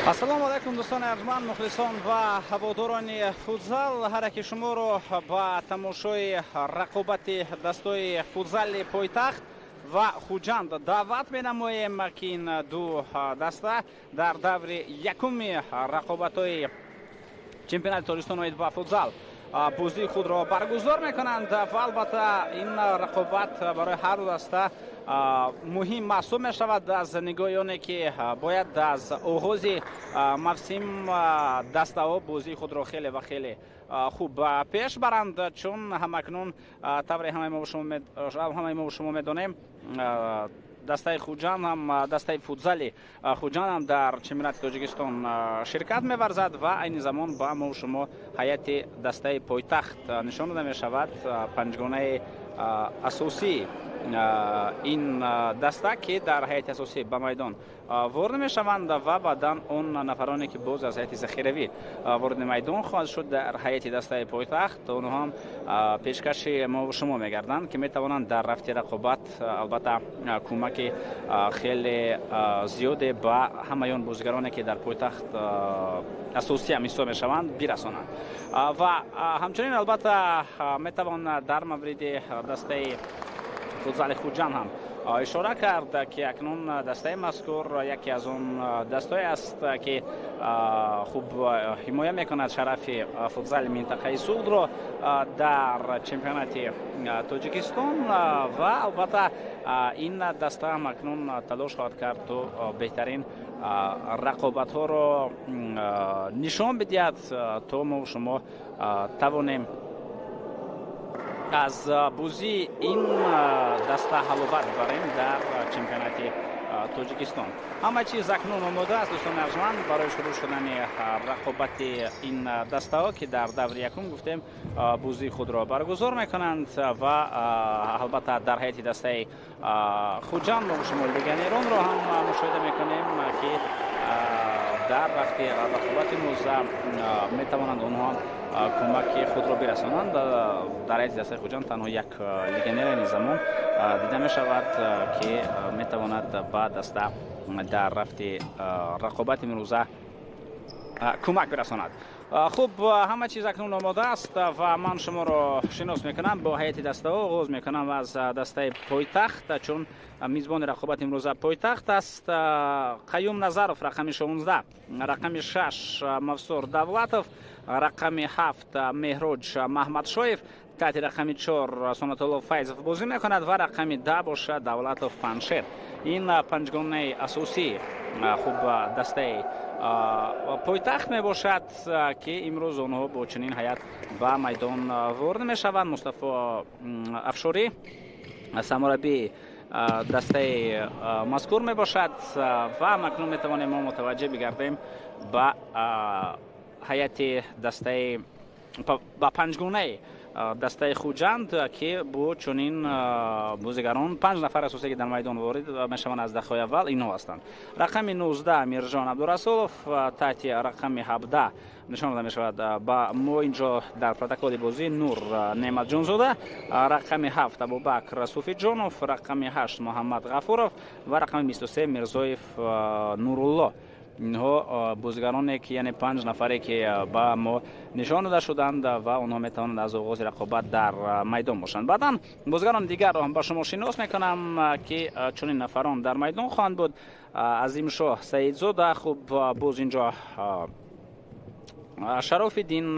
Ассалому алайкум, дӯстони арҷманд, мухлисон ва ҳаводорони футзал. Ҳар яки шуморо ба тамошои рақобати дастаҳои футзали пойтахт ва Хуҷанд даъват менамоем, ки ин ду даста дар даври якуми рақобатҳои чемпионати Тоҷикистон оид ба футзал бозии худро баргузор мекунанд. Ва албатта, ин рақобат барои ҳар ду даста муҳим маҳсуб мешавад, аз нигоҳи оне ки бояд аз оғози мавсим дастаҳо бозии худро хеле ва хеле хуб пеш баранд, чун ҳамакнун, тавре ҳамаи мо шумо медонем, дастаи Хуҷанд ҳам, дастаи футзали Хуҷанд ҳам дар чемпионати Тоҷикистон ширкат меварзад. Ва айни замон ба мо шумо ҳайати дастаи пойтахт нишон дода мешавад, панҷгонаи асосии ин даста, ки дар ҳайати асосӣ ба майдон ворид мешаванд, ва баъдан он нафароне, ки боз аз ҳайати захиравӣ вориди майдон хоҳад шуд дар ҳайати дастаи пойтахт, онҳо ҳам пешкаши мо шумо мегарданд, ки метавонанд дар рафти рақобат, албатта, кӯмаки хеле зиёде ба ҳамаи он бозигароне, ки дар пойтахт асосӣ ҳам ҳисоб мешаванд, бирасонанд. Ва ҳамчунин, албатта, метавон дар мавриди дастаи футзали Хуҷанд ҳам ишора кард, ки акнун дастаи мазкур яке аз он дастое аст, ки хуб ҳимоя мекунад шарафи футзали минтақаи Суғдро дар чемпионати Тоҷикистон. Ва албатта, ин даста ҳам акнун талош хоҳад кард, то беҳтарин рақобатҳоро нишон бидиҳад, то мо шумо тавонем аз бозии ин даста ҳаловат барем дар чемпионати Тоҷикистон. Ҳама чиз акнун омода аст, дӯстони арҷманд, барои шурӯъ шудани рақобати ин дастаҳо, ки дар даври якум, гуфтем, бозии худро баргузор мекунанд. Ва албатта, дар ҳайати дастаи Хуҷанд мо шумо легионеронро ҳам мушоҳида мекунем, ки дар вақти рақобати имрӯза метавонанд онҳо кӯмаки худро бирасонанд. Дар ҳайати дастаи Хуҷанд танҳо як легионер айни замон дида мешавад, ки метавонад ба даста дар рафти рақобати имрӯза кӯмак бирасонад. Хуб, ҳама чиз акнун омода аст ва ман шуморо шинос мекунам бо ҳайати дастаҳо. Оғоз мекунам аз дастаи пойтахт, чун мизбони рақобати имрӯза пойтахт аст. Қаюм Назаров, рақами 16, рақами 6 Мавсур Давлатов, рақами 7 Меҳроҷ Маҳмадшоев, таҳти рақами 4 Сонатулло Файзов бозӣ мекунад ва рақами 10 бошад Давлатов Паншер. Ин панҷгонаи асосии, хуб, дастаи пойтахт мебошад, ки имрӯз онҳо бо чунин ҳайат ба майдон ворид мешаванд. Мустафо Афшорӣ сармураббии дастаи мазкур мебошад. Ва акнун метавонем мо мутаваҷҷеҳ бигардем ба ҳайати дастаи, ба панҷгонаи дастаи Хуҷанд, ки бо чунин бозигарон, панҷ нафар асосе, ки дар майдон ворид мешаванд аз дақиқаҳои аввал, инҳо ҳастанд: рақами 19 Амирҷон Абдурасулов, таҳти рақами 17 нишон дода мешавад ба мо инҷо дар протоколи бозӣ Нур Неъматҷонзода, рақами 7 Абубакр Суфиҷонов, рақами 8 Муҳаммад Ғафуров ва рақами 23 Мирзоев Нурулло. Инҳо бозигароне ки, яъне панҷ нафаре, ки ба мо нишон дода шуданд ва онҳо метавонанд аз оғози рақобат дар майдон бошанд. Баъдан бозигарони дигарро ҳам ба шумо шинос мекунам, ки чунин нафарон дар майдон хоҳанд буд: Азимшоҳ Саидзода, хуб, боз инҷо Шарофиддин,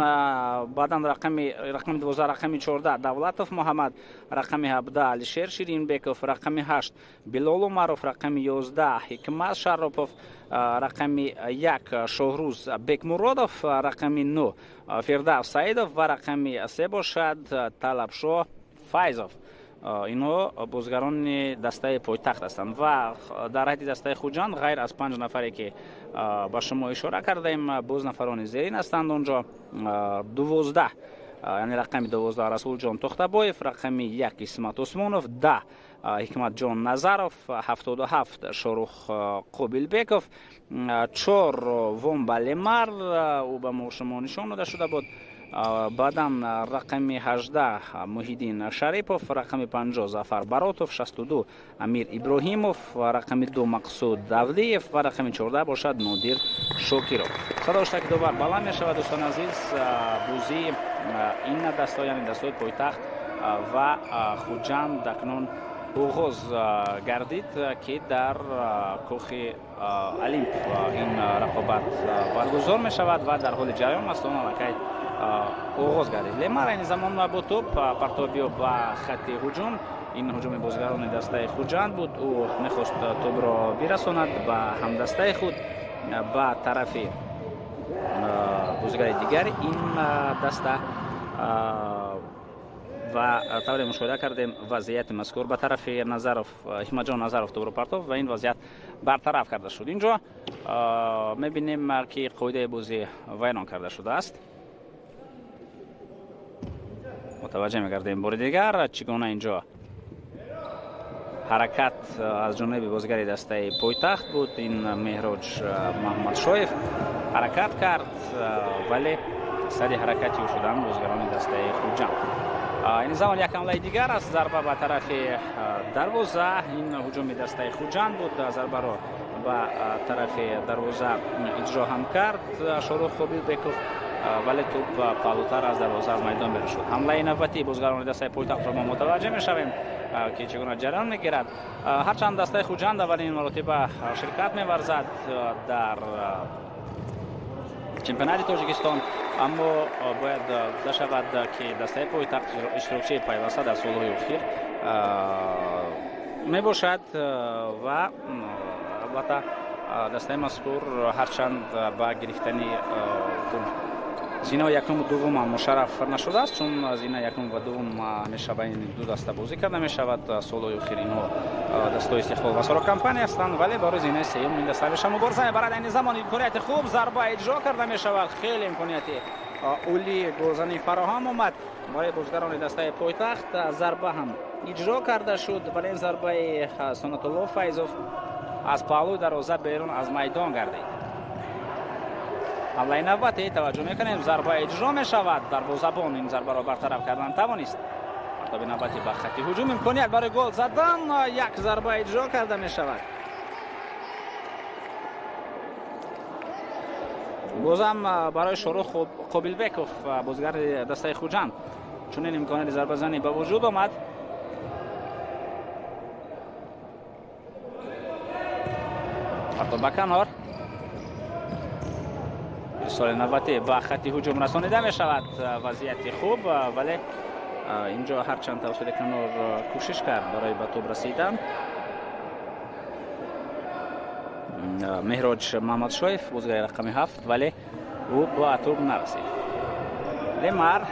баъдан рақами 12, рақами 14 Давлатов Муҳаммад, рақами 17 Алишер Ширинбеков, рақами 8 Билол Умаров, рақами 11 Ҳикмат Шаропов, рақами 1 Шоҳрӯз Бекмуродов, рақами 9 Фирдавс Саидов ва рақами 3 бошад Талабшоҳ Файзов. Инҳо бозигарони дастаи пойтахт ҳастанд. Ва дар ҳайати дастаи Хуҷанд, ғайр аз панҷ нафаре, ки ба шумо ишора кардаем, боз нафарони зерин ҳастанд онҷо: 12, яъне рақами 12 Расулҷон Тохтабоев, рақами 1 Исмат Усмонов, 10 Ҳикматҷон Назаров, 77 Шорух Қобилбеков, 4 Вомбалемар, ӯ ба мо шумо нишон дода шуда буд. Баъдан рақами 18 Муҳиддин Шарипов, рақами 50 Зафар Баротов, 62 Амир Иброҳимов, рақами 2 Мақсуд Давлиев ва рақами 14 бошад Нодир Шокиров. Садои таки довар баланд мешавад, дӯстони азиз. Бозии ин дастҳо, яъне дастҳои пойтахт ва Хуҷанд акнун оғоз гардид, ки дар кӯхи Олимп ин рақобат баргузор мешавад ва дар ҳоли ҷараён аст. Он аллакай оғоз гардид. Лемар айни замон бо тӯп партобиё ба хатти ҳуҷум. Ин ҳуҷуми бозигарони дастаи Хуҷанд буд. Ӯ мехост тӯбро бирасонад ба ҳамдастаи худ, ба тарафи бозигари дигари ин даста ва тавре мушоҳида кардем, вазъияти мазкур ба тарафи Назаров, Ҳикматҷон Назаров тӯбро партофт ва ин вазъият бартараф карда шуд. Инҷо мебинем, ки қоидаи бозӣ вайрон карда шудааст. Мутаваҷҷеҳ мегардем бори дигар, чӣ гуна инҷо ҳаракат аз ҷониби бозигари дастаи пойтахт буд. Ин Меҳроҷ Маҳмадшоев ҳаракат кард, вале сади ҳаракати ӯ шуданд бозигарони дастаи Хуҷанд. Ин замон як ҳамлаи дигар аст, зарба ба тарафи дарвоза. Ин ҳуҷуми дастаи Хуҷанд буд. Зарбаро ба тарафи дарвоза иҷро ҳам кард Шорух Қобилбеков, вале тӯп паҳлӯтар аз дарвоза аз майдон берун шуд. Ҳамлаи навбатии бозигарони дастаи пойтахтро мо мутаваҷҷеҳ мешавем, ки чӣ гуна ҷараён мегирад. Ҳарчанд дастаи Хуҷанд аввалин маротиба ширкат меварзад дар чемпионати Тоҷикистон, аммо бояд гуфта шавад, ки дастаи пойтахт иштирокчии пайваста дар солҳои охир мебошад ва албатта дастаи мазкур ҳарчанд ба гирифтани зинаи якум ва дуввум ҳам мушарраф нашудааст, чун зинаи якум ва дуввум ҳамеша байни ду даста бозӣ карда мешавад. Солҳои охир инҳо дастаҳои Истиқлол ва Соро компания ҳастанд, вале барои зинаи сеюм ин даста ҳамеша мубориза мебарад. Айни замон имконияти хуб, зарба иҷро карда мешавад. Хеле имконияти олии голзанӣ фароҳам омад барои бозигарони дастаи пойтахт. Зарба ҳам иҷро карда шуд, вале ин зарбаи Сонатулло Файзов аз паҳлӯи дарвоза берун аз майдон гардид. Ҳамлаи навбатӣ таваҷҷӯҳ мекунем, зарба иҷро мешавад. Дарвозабон ин зарбаро бартараф кардан тавонист. Партоби навбатӣ ба хатти ҳуҷум, имконият барои гол задан, як зарба иҷро карда мешавад. Бозам барои Шорух Қобилбеков, бозигари дастаи Хуҷанд, чунин имконияти зарбазанӣ ба вуҷуд омад. Партоб ба канор. Соли навбатӣ ба хатти ҳуҷум расонида мешавад. Вазъияти хуб, вале инҷо ҳарчанд тавассути канор кӯшиш кард барои ба тӯб расидан Меҳроҷ Маҳмадшоев, бозигари рақами 7, вале ӯ ба тӯб нарасид. Лемар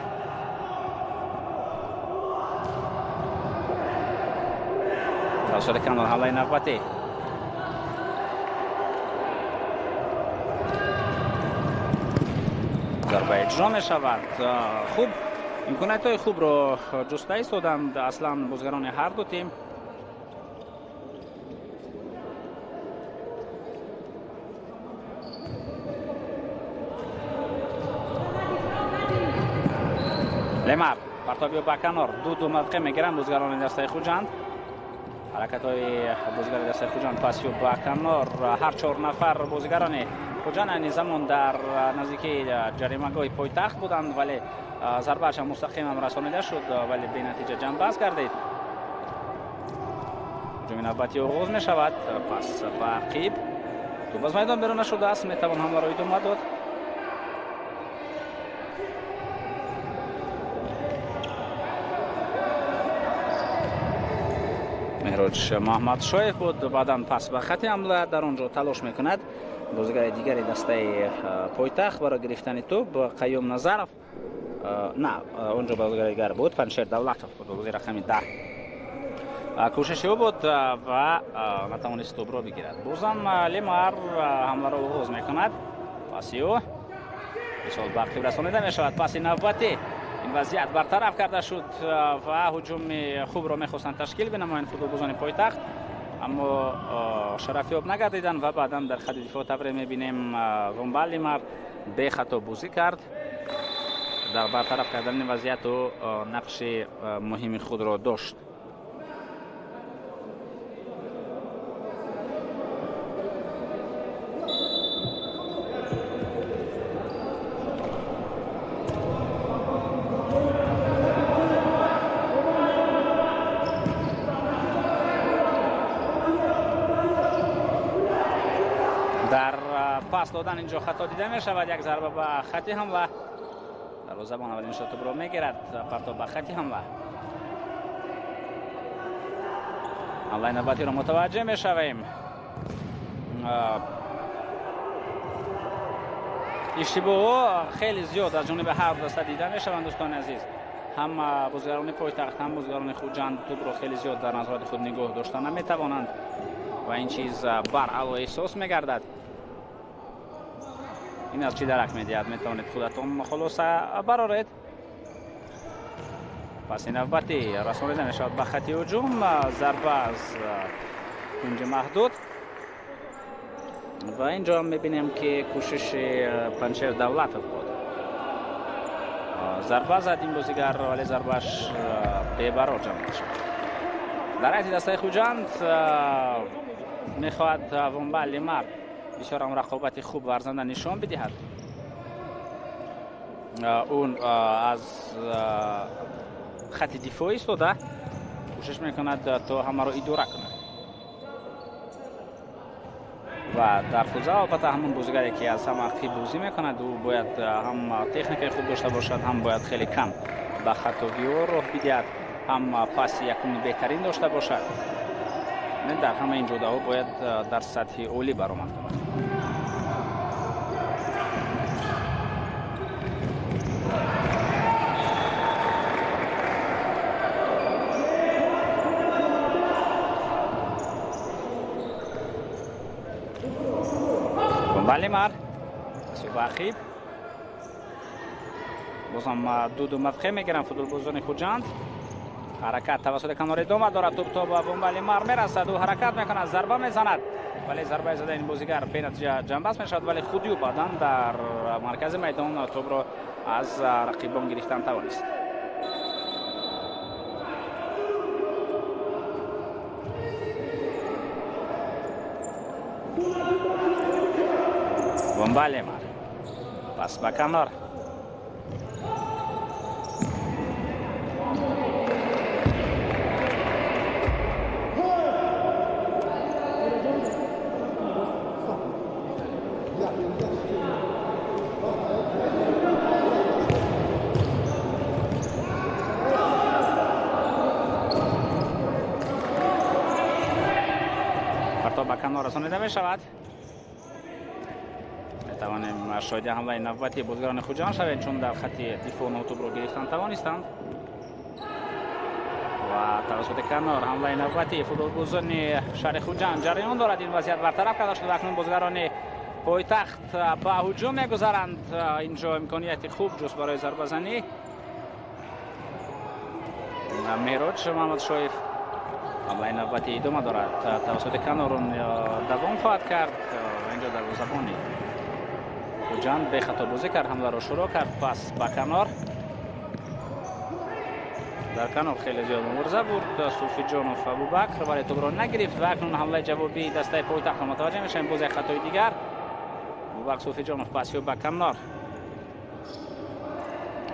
тавассути канор ҳамлаи навбатӣ. Зарба иҷро мешавад. Хуб, имкониятҳои хубро ҷуста истоданд аслан бозигарони ҳар ду тим. Лемар партобиё ба канор, ду мавқеъ мегиранд бозигарони дастаи Хуҷанд. Ҳаракатҳои бозигари дастаи Хуҷанд пасё ба канор. Ҳар чор нафар бозигарони Хуҷанд айни замон дар наздикии ҷаримагоҳи пойтахт буданд, вале зарбааш ҳам мустақимам расонида шуд, вале бенатиҷа ҷамъбаст гардид. Ҳуҷуми навбатӣ оғоз мешавад. Пас ба ақиб, тӯб аз майдон берун нашудааст, метавон ҳамларо идома дод. Меҳроҷ Маҳмадшоев буд, баъдан пас ба хатти ҳамла, дар он ҷо талош мекунад бозигари дигари дастаи пойтахт барои гирифтани тӯб Қаюм Назаров. На, он ҷо бозигари дигар буд, Паншер Давлатов буд, бозигари рақами 10. Кӯшиши ӯ буд ва натавонист тӯбро бигирад. Бозам Лемар ҳамларо оғоз мекунад. Паси ӯ мисол ба ақиб расонида мешавад. Паси навбатӣ ин вазъият бартараф карда шуд ва ҳуҷуми хубро мехостанд ташкил бинамоянд футболбозони пойтахт, аммо шарафёб нагардиданд ва баъдан дар хатти дифоъ тавре мебинем Ғумбал Лемар бехато бозӣ кард. Дар бартараф кардани вазъият ӯ нақши муҳими худро дошт. Пас додан инҷо хато дида мешавад. Як зарба ба хати ҳамла. Дарвозабон аввалин шот тӯбро мегирад. Партоб ба хати ҳамла. Ҳамлаи навбатиро мутаваҷҷеҳ мешавем. Иштибоҳҳо хеле зиёд аз ҷониби ҳар даста дида мешаванд, дӯстони азиз. Ҳам бозигарони пойтахт, ҳам бозигарони Хуҷанд тӯбро хеле зиёд дар назорати худ нигоҳ дошта наметавонанд ва ин чиз баръало эҳсос мегардад. Ин аз чӣ дарак медиҳад, метавонед худатон хулоса бароред. Пас ин навбатӣ расонида мешавад ба хати ҳуҷум. Зарба аз кунҷи маҳдуд ва инҷо мебинем ки кӯшиши Панҷшер Давлатов буд. Зарба зад ин бозигар, вале зарбааш бебарор ҷамъ шуд. Дар ҳайати дастаи Хуҷанд мехоҳад Вомба Лимар бисёр ҳам рақобати хуб ва арзанда нишон бидиҳад. Он аз хати дифоъ истода кӯшиш мекунад то ҳамаро идора кунад ва дар футзал албатта ҳамон бозигаре ки аз ҳама ақиб бозӣ мекунад, ӯ бояд ҳам техникаи хуб дошта бошад, ҳам бояд хеле кам ба хатогиҳо роҳ бидиҳад, ҳам паси якуми беҳтарин дошта бошад. Дар ҳама ин ҷодаҳо бояд дар сатҳи олӣ баромад кунад. Балимар ба ақиб бозам дуду мавқеъ мегиранд футболбозони Хуҷанд. Ҳаракат тавассути канор идома дорад. Тӯб то ба Вомбалимар мерасад. Ӯ ҳаракат мекунад, зарба мезанад, вале зарбаи зада ин бозигар бенатиҷа ҷанбаст мешавад, вале худи ӯ баъдан дар маркази майдон тӯбро аз рақибон гирифтан тавонист. Вомбалимар пас ба канор. Ба канор расонида мешавад. Метавонем шоҳиди ҳамлаи навбатии бозигарони Хуҷанд шавем, чун дар хати дифоъ тӯбро гирифтан тавонистанд ва тавассути канор ҳамлаи навбатии футболбозони шаҳри Хуҷанд ҷараён дорад. Ин вазъият бартараф карда шуд ва акнун бозигарони пойтахт ба ҳуҷум мегузаранд. Инҷо имконияти хуб ҷуст барои зарбазанӣ. Меҳроҷ Маҳмадшоев ҳамлаи навбатӣ идома дорад. Тавассути канор давом хоҳад кард ва инҷо дарвозабони Хуҷанд бехато бозӣ кард, ҳамларо шурӯъ кард. Пас ба канор. Дар канор хеле зиёд мубориза бурд Суфиҷонов Абубакр, вале тӯбро нагирифт ва акнун ҳамлаи ҷавобии дастаи пойтахтро мутаваҷҷеҳ мешавем. Боз як хатои дигар. Абубакр Суфиҷонов пас ё ба канор.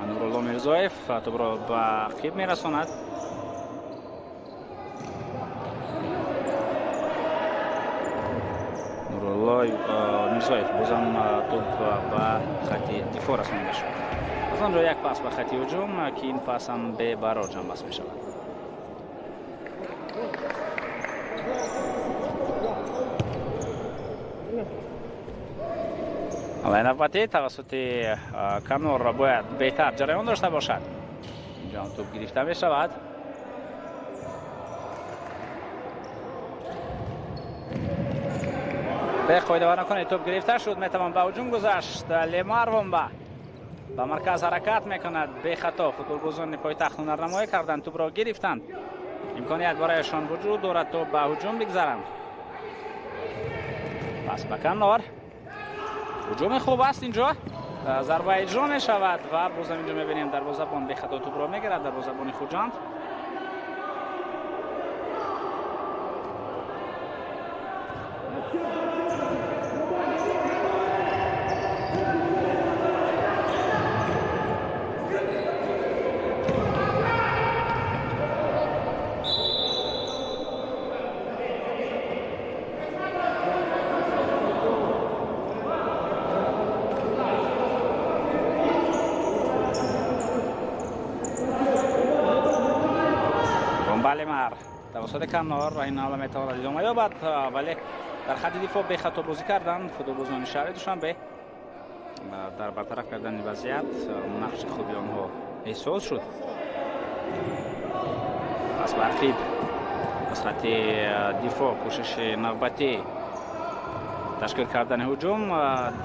Нурулло Мирзоев тӯбро ба ақиб мерасонад. Нурулло Мирзоев бозам тӯб ба хати дифоъ расонида шуд. Аз он ҷо як пас ба хати ҳуҷум, ки ин пас ҳам бебарор ҷанбаст мешавад. Ҳамлаи навбатӣ тавассути канор бояд беҳтар ҷараён дошта бошад. Инҷо ҳам тӯб гирифта мешавад. Беқоидаварнакунӣ тӯб гирифта шуд, метавон ба ҳуҷум гузашт. Лемар Вомба ба марказ ҳаракат мекунад бехато. Футболбозони пойтахт ҳунарнамоӣ карданд, тӯбро гирифтанд. Имконият барояшон вуҷуд дорад то ба ҳуҷум бигзаранд. Пас ба канор. Ҳуҷуми хуб аст инҷо. Зарба иҷро мешавад ва боз ҳам инҷо мебинем дарвозабон бехато тӯбро мегирад, дарвозабони Хуҷанд. Тавассути канор ва ин ҳамла метавонад идома ёбад, вале дар хатти дифоъ бехато бозӣ карданд футболбозони шаҳри Душанбе. Дар бартараф кардани вазъият нақши хуби онҳо эҳсос шуд. Пас ба ақиб аз хатти дифоъ кӯшиши навбатӣ ташкил кардани ҳуҷум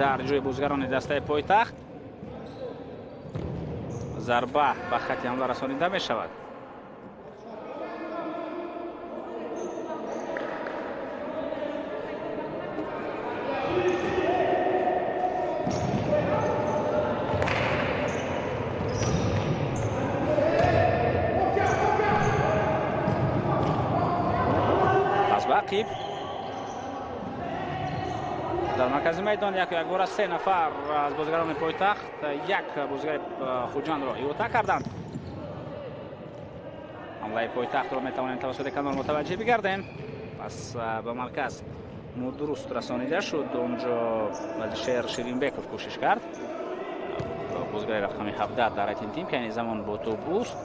дар ҷои бозигарони дастаи пойтахт. Зарба ба хатти ҳамла расонида мешавад. Ақиб дар маркази майдон яку якбора се нафар аз бозигарони пойтахт як бозигари Хуҷандро иҳота карданд. Ҳамлаи пойтахтро метавонем тавассути канор мутаваҷҷеҳ бигардем. Пас ба марказ нодуруст расонида шуд. Онҷо Алишер Ширинбеков кӯшиш кард. Бозигари рақами 17 дар ин тим, ки айни замон бо тӯб ӯст.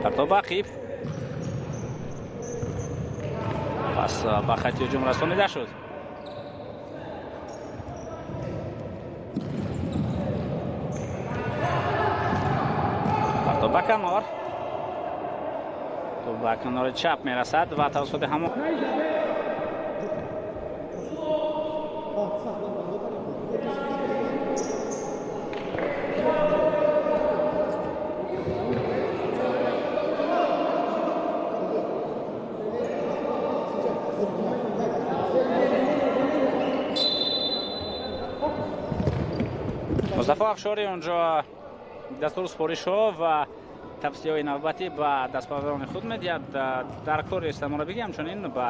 Партоб ақиб. Пас ба хатти ҳуҷум расонида шуд. Партоб ба канор. Тӯб ба канори чап мерасад ва тавассути ҳамон Мустафо Афшорӣ онҷо дастуру супоришҳо ва тавсияҳои навбатӣ ба дастпарварони худ медиҳад. Дар кори самурабигӣ ҳамчунин ба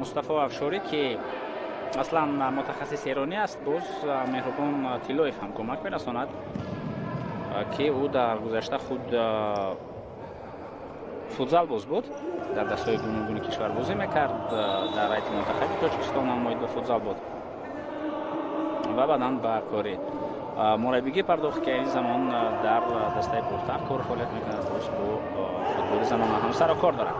Мустафо Афшорӣ, ки аслан мутахассиси эронӣ аст, боз Меҳрубон Тиллоев ҳам кӯмак мерасонад, ки ӯ дар гузашта худ футзалбоз буд, дар дастҳои гуногуни кишвар бозӣ мекард, дар ҳайати мунтахаби Тоҷикистон ҳам моид ба футзал буд ва баъдан ба кори мураббигӣ пардохт, ки айни замон дар дастаи пойтахт кору фаъолият мекунад, боз бо футболи замона ҳам сару кор дорад.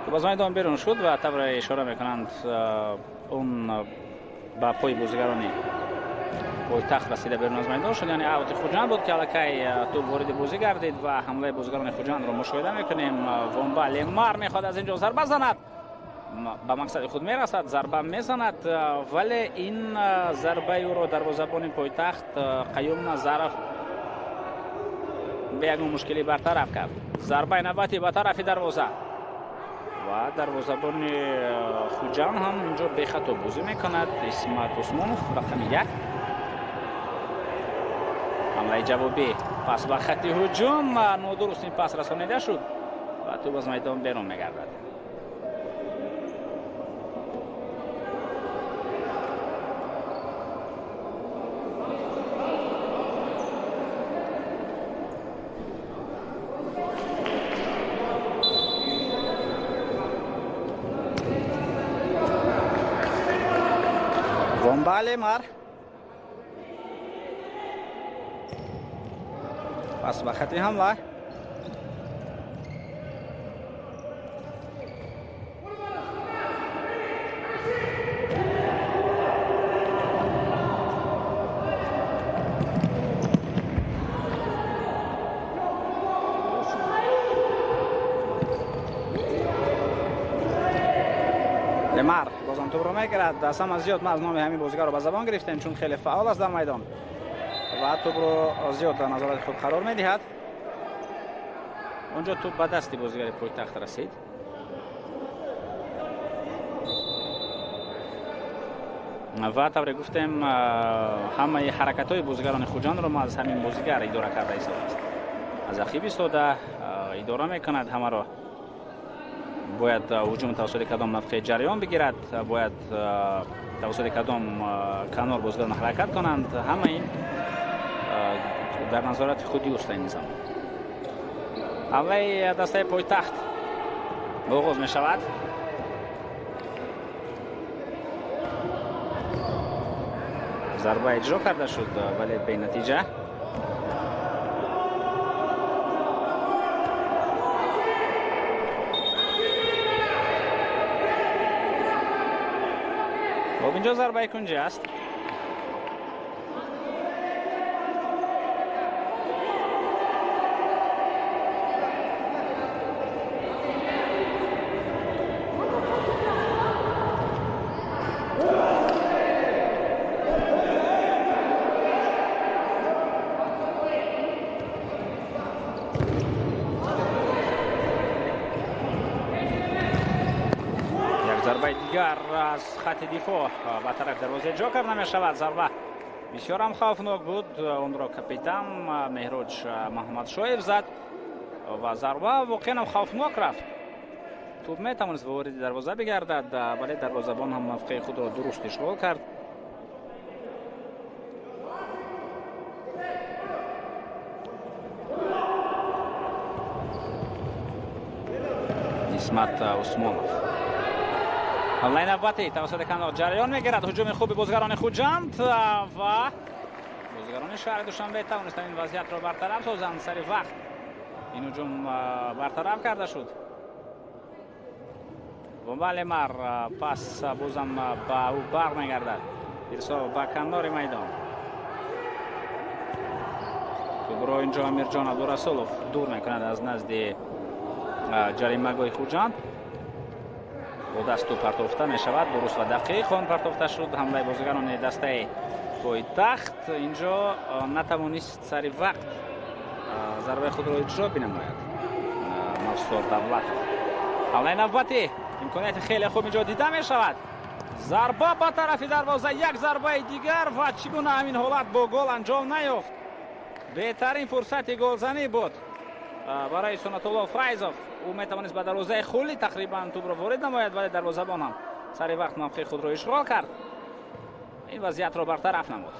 Тӯб аз майдон берун шуд ва тавре ишора мекунанд, он ба пои бозигарони пойтахт расида берун аз майдон шуд. Яъне аути Хуҷанд буд, ки аллакай тӯб вориди бозӣ гардид ва ҳамлаи бозигарони Хуҷандро мушоҳида мекунем. Вомба Лемар мехоҳад аз ин ҷо зарба занад, ба мақсади худ мерасад, зарба мезанад, вале ин зарбаи ӯро дарвозабони пойтахт Қаюм Назаров бе ягон мушкилӣ бартараф кард. Зарбаи навбатӣ ба тарафи дарвоза ва дарвозабони Хуҷанд ҳам инҷо бехато бозӣ мекунад. Исмат Усмонов рақами 1. Ҳамлаи ҷавобӣ, пас ба хатти ҳуҷум, нодуруст ин пас расонида шуд ва тӯб аз майдон берун мегардад. Лемар пас ба хатти ҳамла. Лемар бозам тӯбро мегирад. Аз ҳама зиёд ма аз номи ҳамин бозигарро ба забон гирифтем, чун хеле фаъол аст дар майдон Ва тӯбро зиёд дар назорати худ қарор медиҳад. Онҷо тӯб ба дасти бозигари пойтахт расид. Ва тавре гуфтем, ҳамаи ҳаракатҳои бозигарони Хуҷандро мо аз ҳамин бозигар идора карда истодааст. Аз ақиб истода идора мекунад ҳамаро. Бояд ҳуҷум тавассути кадом мавқеи ҷараён бигирад, бояд тавассути кадом канор бозигарон ҳаракат кунанд. Ҳама ин дар назорати худи ӯст ин замон. Ҳамлаи дастаи пойтахт оғоз мешавад. Зарба иҷро карда шуд, вале бенатиҷа. Хоб, инҷо зарбаи кунҷӣ аст. Зарбаи дигар аз хати дифоъ ба тарафи дарвоза ҷо карда мешавад. Зарба бисёр ҳам хавфнок буд. Онро капитан Меҳроҷ Маҳмадшоев зад ва зарба воқеан ҳам хавфнок рафт. Тӯб метавонист ба вориди дарвоза бигардад, вале дарвозабон ҳам мавқеи худро дуруст ишғол кард. Исмат Усмонов. Ҳамлаи навбатӣ тавассути канор ҷараён мегирад. Ҳуҷуми хуби бозигарони Хуҷанд ва бозигарони шаҳри Душанбе тавонистанд ин вазъиятро бартараф созанд. Сари вақт ин ҳуҷум бартараф карда шуд. Бомбалемар пас бозам ба ӯ бармегардад. Ирсол ба канори майдон. Тӯбро инҷо Амирҷон Абдурасулов дур мекунад аз назди ҷаримагоҳи Хуҷанд. Бо даст тӯб партофта мешавад. Дуруст ва дақиқ он партофта шуд. Ҳамлаи бозигарони дастаи пойтахт инҷо натавонист сари вақт зарбаи худро иҷро бинамояд. Мавсур Давлатов. Ҳамлаи навбатӣ имконияти хеле хуб инҷо дида мешавад. Зарба ба тарафи дарвоза, як зарбаи дигар ва чӣ гуна ҳамин ҳолат бо гол анҷом наёфт. Беҳтарин фурсати голзанӣ буд барои Сунатулло Файзов. Ӯ метавонист ба дарвозаи хулӣ тақрибан тӯбро ворид намояд, вале дарвозабон ҳам сари вақт мавқеи худро ишғол кард. Ин вазъиятро бартараф намуд.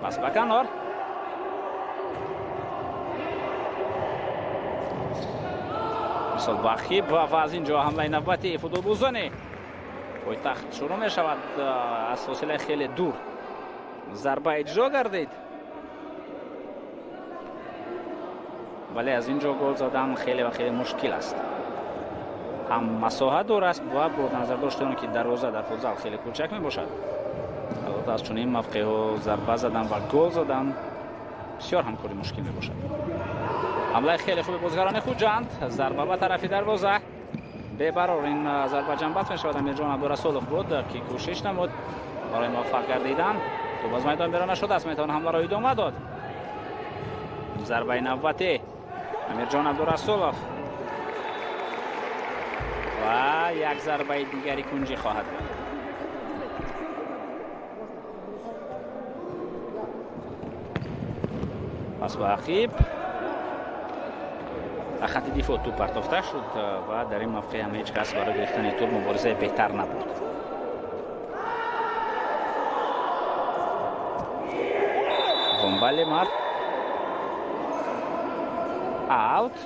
Пас ба канор. Мисол ба ақиб ва аз ин ҷо ҳамлаи навбатии футболбозони пойтахт шурӯъ мешавад. Аз фосилаи хеле дур зарба иҷро гардид, вале аз ин ҷо гол задан хеле ва хеле мушкил аст. Ҳам масоҳа дур аст ва бо назардошти он ки дарвоза дар футзал хеле кӯчак мебошад, албатта аз чунин мавқеъҳо зарба задан ва гол задан бисёр ҳам кори мушкил мебошад. Ҳамлаи хеле хуби бозигарони Хуҷанд. Зарба ба тарафи дарвоза бебарор. Ин зарба ҷанбаст мешавад. Амирҷон Абдурасулов буд ки кӯшиш намуд барои муваффақ гардидан. Тӯб аз майдон берун нашудааст, метавон ҳамларо идома дод. Зарбаи навбатӣ Амирҷон Абдурасулов ва як зарбаи дигари кунҷӣ хоҳад буд. Пас ба ақиб ба хати дифоъ тӯб партофта шуд ва дар ин мавқеъ ҳам ҳеҷ кас барои гирифтани тӯб муборизаи беҳтар набуд. Бомбалемар аут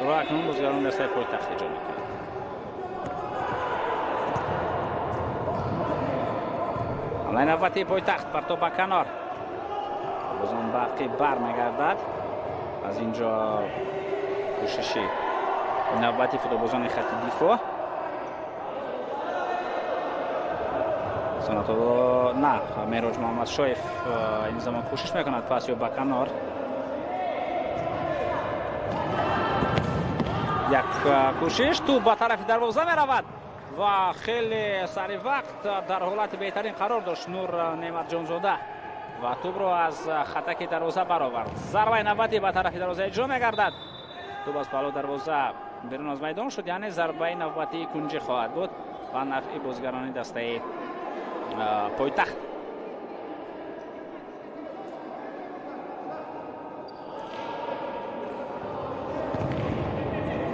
ро акнун бозигарони дастаи пойтахт иҷро мекунанд. Ҳамлаи навбатии пойтахт, партоб ба канор. Бозон ба ақиб бармегардад. Аз ин ҷо кӯшиши навбати футболбозони хати дифоъ. Сунатулло на, Меҳроҷ Муҳаммадшоев ин замон кӯшиш мекунад пас ё ба канор. Як кӯшиш, тӯб ба тарафи дарвоза меравад. Ва хеле сари вақт дар ҳолати беҳтарин қарор дошт Нур Неъматҷонзода ва тӯбро аз хатаки дарвоза баровард. Зарбаи навбатӣ ба тарафи дарвоза иҷро мегардад. Тӯб аз паҳлӯ дарвоза берун аз майдон шуд, яъне зарбаи навбатии кунҷӣ хоҳад буд ба нафъи бозигарони дастаи пойтахт.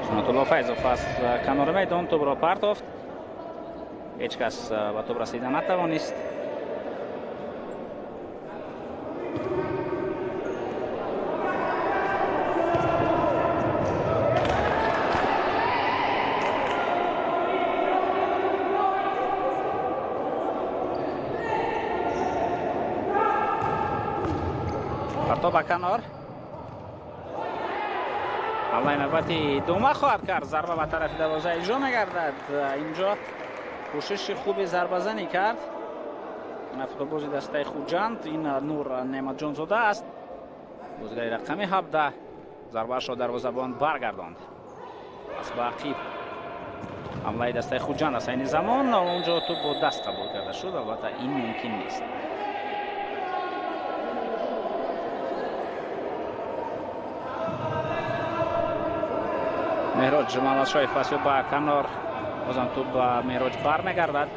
Сунатулло Файзов аз канори майдон тӯбро партофт. Ҳеҷ кас ба тӯб расида натавонист. Партоб ба канор. Ҳамлаи навбати идома хоҳад кард. Зарба ба тарафи дарвоза иҷро мегардад. Инҷо кӯшиши хуби зарбазанӣ кард футболбози дастаи Хуҷанд. Ин Нур Неъматҷонзода аст, бозигари рақами 17. Зарбаашро дарвозабон баргардонд. Пас ба ақиб ҳамлаи дастаи Хуҷанд аст. Айни замон онҷо тӯб бо даст қабул карда шуд. Албатта ин мумкин нест. Меҳроҷ Мамадшоев пас ба канор, бозам тӯб ба Меҳроҷ бармегардад.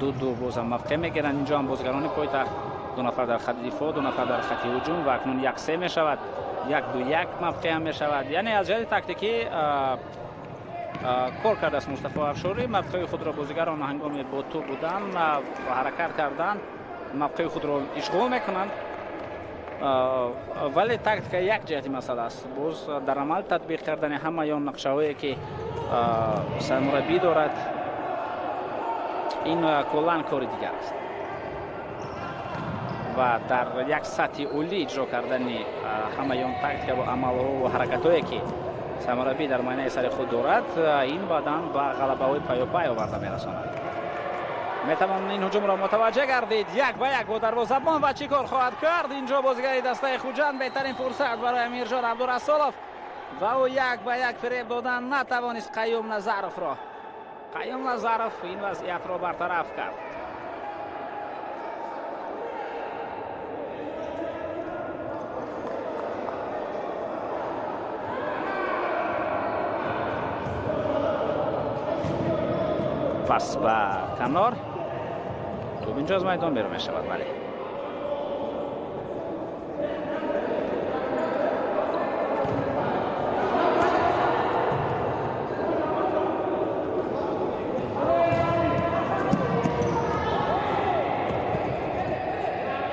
2-2 бозам мавқеъ мегиранд. Инҷо ҳам бозигарони пойтахт, 2 нафар дар хати дифоъ, 2 нафар дар хати ҳуҷум ва акнун 1-3 мешавад, 1-2-1 мавқеъ ҳам мешавад. Яъне аз ҷиҳати тактикӣ кор кардааст Мустафо Афшорӣ. Мавқеи худро бозигарон ҳангоми бо тӯб будан ва ҳаракат кардан мавқеи худро ишғол мекунанд, вале тактика як ҷиҳати масъала аст. Боз дар амал татбиқ кардани ҳамаи он нақшаҳое ки сармураббӣ дорад, ин куллан кори дигар аст ва дар як сатҳи олӣ иҷро кардани ҳамаи он тактика ва амалҳо ва ҳаракатҳое ки сармураббӣ дар майнаи сари худ дорад, ин баъдан ба ғалабаҳои паёпай оварда мерасонад. Метавон ин ҳуҷумро мутаваҷҷеҳ гардид. 1-1 бо дарвозабон ва чӣ кор хоҳад кард инҷо бозигари дастаи Хуҷанд? Беҳтарин фурсат барои Амирҷон Абдурасулов ва ӯ 1-1 фиреб додан натавонист Қаюм Назаровро. Қаюм Назаров ин вазъиятро бартараф кард. Пас ба канор, тӯб инҷо аз майдон берун мешавад. Бале,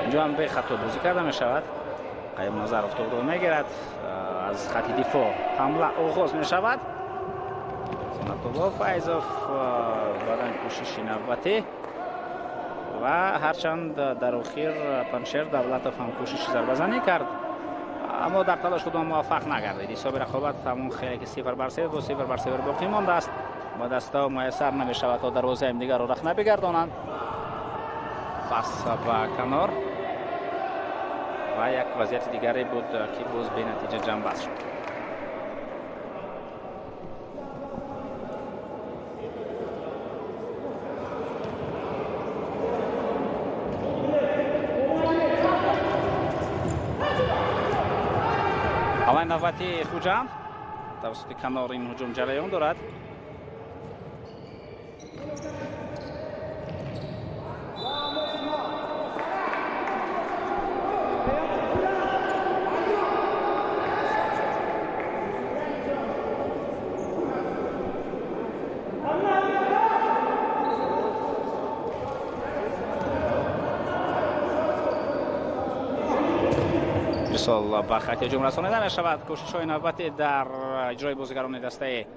инҷо ҳам бехато бозӣ карда мешавад. Қаюм Назаров тӯбро мегирад, аз хати дифоъ ҳамла оғоз мешавад. Сунатулло Файзов баъдан кӯшиши навбатӣ ва ҳарчанд дар охир Паншер Давлатов ҳам кӯшиши зарбазанӣ кард, аммо дар талош худо муваффақ нагардид. Ҳисоби рақобат ҳамон хеле ки 0-0 бо 0-0 боқӣ мондааст ва дастаҳо муяссар намешавад то дарвозаи ҳамдигарро рахна бигардонанд. Пас ба канор ва як вазъияти дигаре буд ки боз бенатиҷа ҷамъбаст шуд. Ҳамлаи навбатии Хуҷанд тавассути канор ин ҳуҷум ҷараён дорад. Ирсол ба хати ҳуҷум расонида мешавад. Кӯшишҳои навбатӣ дар иҷрои бозигарони дастаи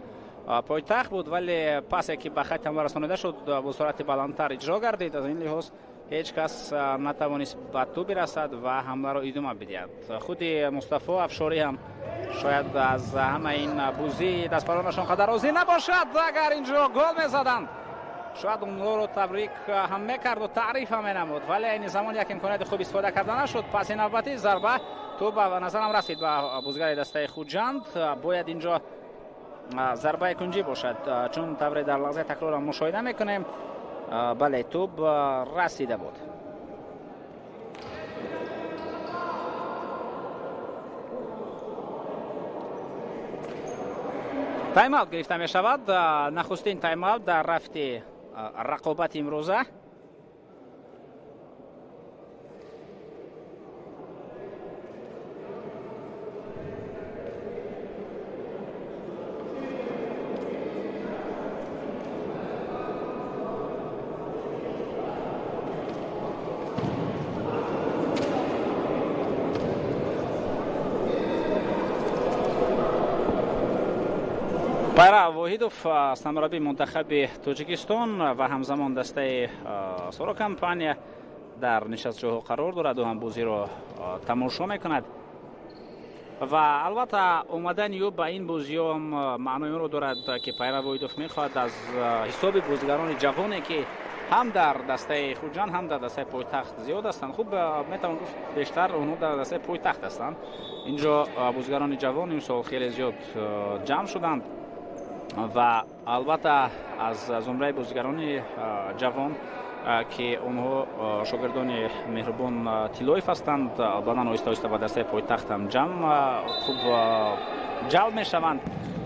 пойтахт буд, вале пасе ки ба хати ҳамла расонида шуд бо суръати баландтар иҷро гардид. Аз ин лиҳоз ҳеҷ кас натавонист ба тӯб бирасад ва ҳамларо идома бидиҳад. Худи Мустафо Афшорӣ ҳам шояд аз ҳама ин бозии дастпаронашон қадар розӣ набошад. Агар инҷо гол мезаданд, шояд онҳоро табрик ҳам мекарду таъриф ҳам менамуд, вале айни замон як имконияти хуб истифода карда нашуд. Паси навбатӣ зарба тӯб ба назарам расид ба бозигари дастаи Хуҷанд. Бояд инҷо зарбаи кунҷӣ бошад, чун тавре дар лаҳзаи такрорам мушоҳида мекунем, бале, тӯб расида буд. Тайм-аут гирифта мешавад. Нахустин тайм-аут дар рафти рақобати имрӯза. Пайра Воҳидов, сармураббии мунтахаби Тоҷикистон ва ҳамзамон дастаи Соро компания дар нишастҷоҳо қарор дорад ӯ ҳам бозиро тамошо мекунад ва албатта омадани ӯ ба ин бозиҳо маънои онро дорад, ки Пайра Воҳидов мехоҳад аз ҳисоби бозигарони ҷавоне, ки ҳам дар дастаи Хуҷанд, ҳам дар дастаи пойтахт зиёд ҳастанд. Хуб, метавон гуфт, бештар онҳо дар дастаи пойтахт ҳастанд. Инҷо бозигарони ҷавон имсол хеле зиёд ҷамъ шуданд ва албатта аз зумраи бозигарони ҷавон, ки онҳо шогирдони Меҳрубон Тиллоев ҳастанд, баъдан оҳиста оҳиста ба дастаи пойтахт ҳам ҷамъ хуб ҷалб мешаванд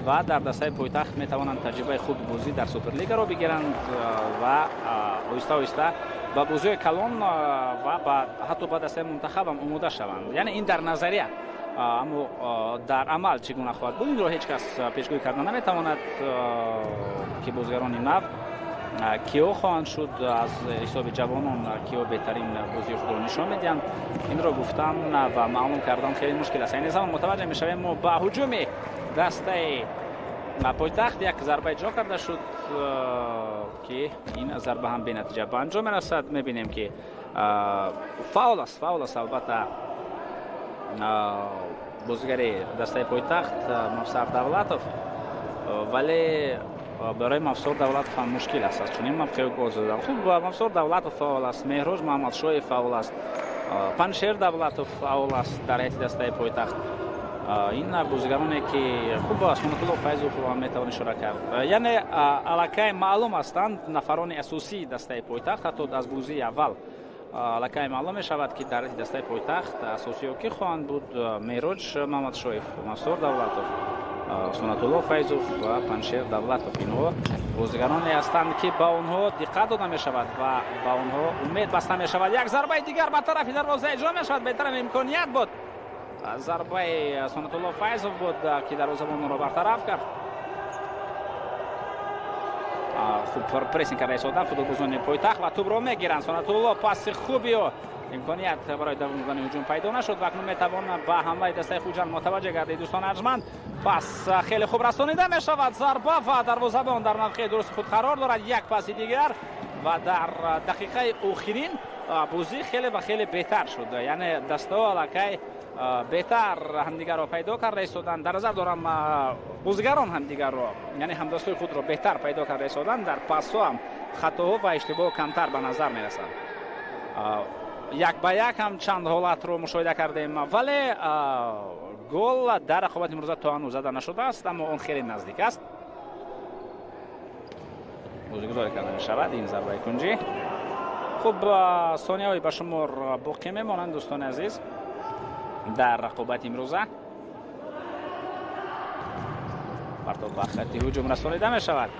ва дар дастаи пойтахт метавонанд таҷрибаи хуби бозӣ дар Суперлигаро бигиранд ва оҳиста оҳиста ба бозиҳои калон ва ҳатто ба дастаи мунтахаб ҳам омода шаванд. Яъне ин дар назария, аммо дар амал чӣ гуна хоҳад буд, инро ҳеҷ кас пешгӯӣ карда наметавонад, ки бозигарони нав киҳо хоҳанд шуд, аз ҳисоби ҷавонон киҳо беҳтарин бозии худро нишон медиҳанд. Инро гуфтан ва маълум кардан хеле мушкил аст. Айни замон мутаваҷҷеҳ мешавем мо ба ҳуҷуми дастаи пойтахт. Як зарба иҷро карда шуд, ки ин зарба ҳам бенатиҷа ба анҷом мерасад. Мебинем, ки фаул аст, фаул аст албатта. Бозигари дастаи пойтахт Мавсар Давлатов, вале барои Мавсор Давлатов ҳам мушкил аст аз чунин мавқеъ гол задан. Хуб, Мавсор Давлатов фаул аст, Меҳроз Муҳаммадшоев фаул аст, Паншер Давлатов фаул аст дар ҳайати дастаи пойтахт. Ин бозигароне, ки хуб, Сунатулло Файзовро ҳам метавон ишора кард. Яъне аллакай маълум ҳастанд нафарони асосии дастаи пойтахт. Ҳатто аз бозии аввал аллакай маълум мешавад, ки дар дастаи пойтахт асосиҳо ки хоҳанд буд: Меҳроҷ Муҳаммадшоев, Мансур Давлатов, Сунатулло Файзов ва Паншер Давлатов. Инҳо бозигароне ҳастанд, ки ба онҳо диққат дода мешавад ва ба онҳо умед баста мешавад. Як зарбаи дигар ба тарафи дарвоза иҷро мешавад. Беҳтарин имконият буд, зарбаи Сунатулло Файзов буд, ки дарвозабон онро бартараф кард. Хуб прессинг карда истодан футболбозони пойтахт ва тӯбро мегиранд. Сунатулло, паси хуби ӯ, имконият барои давом додани ҳуҷум пайдо нашуд ва акнун метавон ба ҳамлаи дастаи Хуҷанд мутаваҷҷеҳ гардид. Дӯстон арҷманд, пас хеле хуб расонида мешавад, зарба ва дарвозабон дар мавқеи дурусти худ қарор дорад. Як паси дигар ва дар дақиқаи охирин бозӣ хеле ва хеле беҳтар шуд. Яъне дастаҳо аллакай беҳтар ҳамдигарро пайдо карда истоданд. Дар назар дорам, бозигарон ҳамдигарро, яъне ҳамдастои худро беҳтар пайдо карда истоданд. Дар пасҳо ҳам хатоҳо ва иштибоҳ камтар ба назар мерасанд. Як ба як ҳам чанд ҳолатро мушоҳида кардем, вале гол дар рақобати имрӯза то ҳанӯз зада нашудааст, аммо он хеле наздик аст. Бозигузорӣ карда мешавад ин зарбаи кунҷӣ. Хуб, сонияҳои ба шумор боқӣ мемонанд, дӯстони азиз, дар рақобати имрӯза. Партоб ба хатти ҳуҷум расонида мешавад.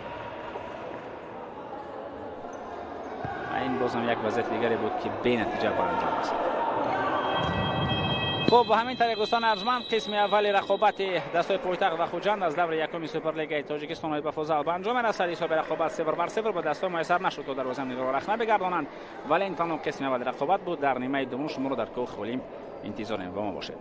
Ин бозам як вазъияти дигаре буд, ки бенатиҷа ба анҷом расид. Хуб, ба ҳамин тариқ, дӯстони арҷманд, қисми аввали рақобати дастҳои пойтахт ва Хуҷанд аз даври якуми Суперлигаи Тоҷикистон оид ба футзал ба анҷом мерасад. Ҳисоби рақобат 0-0 ба дастҳо муяссар нашуд, то дарвозаи ҳамдигарро рахна бигардонанд, вале ин танҳо қисми аввали рақобат буд. Дар нимаи дуввум шуморо дар кӯҳи Олимп интизорем. Бо мо бошед.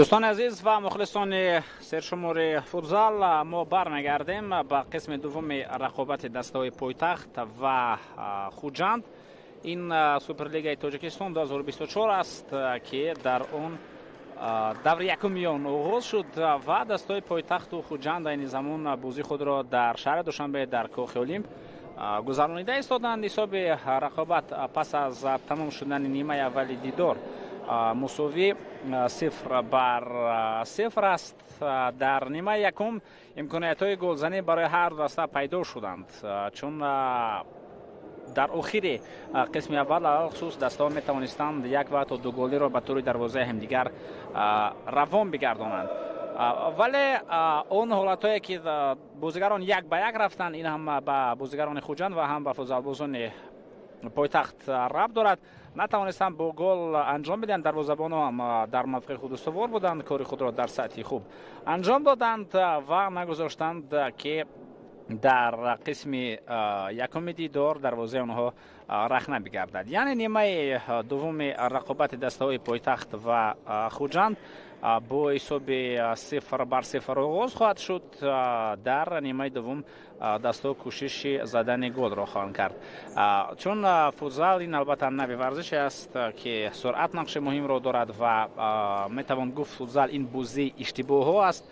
Дӯстони азиз ва мухлисони сершумори футзал, мо бармегардем ба қисми дуввуми рақобати дастаҳои пойтахт ва Хуҷанд. Ин Суперлигаи Тоҷикистон 2024 аст, ки дар он даври якуми он оғоз шуд ва дастаҳои пойтахту Хуҷанд айни замон бозии худро дар шаҳри Душанбе дар Кохи Олимп гузаронида истоданд. Ҳисоби рақобат пас аз тамом шудани нимаи аввали дидор мусовӣ 0-0 аст. Дар нимаи якум имкониятҳои голзанӣ барои ҳар даста пайдо шуданд, чун дар охири қисми аввал алалхусус дастаҳо метавонистанд як ва ҳатто ду голиро ба тури дарвозаи ҳамдигар равон бигардонанд. Вале он ҳолатҳое ки бозигарон як ба як рафтанд, ин ҳам ба бозигарони Хуҷанд ва ҳам ба футзалбозони пойтахт рабт дорад, натавонистанд бо гол анҷом бидиҳанд. Дарвозабонҳо ҳам дар мавқеи худ устувор буданд, кори худро дар сатҳи хуб анҷом доданд ва нагузоштанд, ки дар қисми якуми дидор дарвозаи онҳо рахна бигардад. Яъне нимаи дуввуми рақобати дастаҳои пойтахт ва Хуҷанд бо ҳисоби 0-0 оғоз хоҳад шуд. Дар нимаи дуввум дастаҳо кӯшиши задани голро хоҳанд кард, чун футзал ин албатта нави варзише аст, ки суръат нақши муҳимро дорад ва метавон гуфт, футзал ин бозии иштибоҳҳо аст.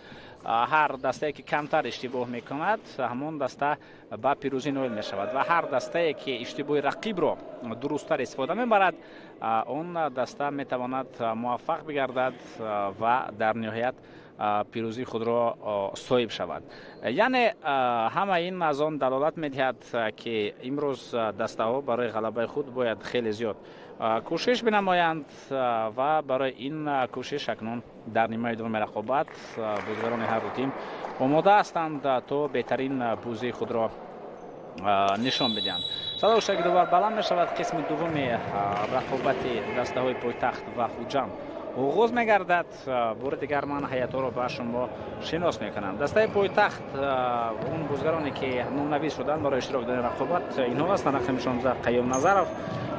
Ҳар дастае ки камтар иштибоҳ мекунад, ҳамон даста ба пирӯзӣ ноил мешавад ва ҳар дастае ки иштибоҳи рақибро дурусттар истифода мебарад, он даста метавонад муваффақ бигардад ва дар ниҳоят пирӯзии худро соҳиб шавад. Яъне ҳама ин аз он далолат медиҳад, ки имрӯз дастаҳо барои ғалабаи худ бояд хеле зиёд кӯшиш бинамоянд ва барои ин кӯшиш акнун дар нимаи дуввуми рақобат бозигарони ҳар ду тим омода ҳастанд, то беҳтарин бозии худро нишон бидиҳанд. Садо шаки дуввар баланд мешавад. Қисми дуввуми рақобати дастаҳои пойтахт ва Хуҷанд оғоз мегардад. Бори дигар ман ҳайатҳоро ба шумо шинос мекунам. Дастаи пойтахт, он бозигароне ки номнавис шуданд барои иштирок дар ин рақобат, инҳо ҳастанд: рақами 16 Қаюм Назаров,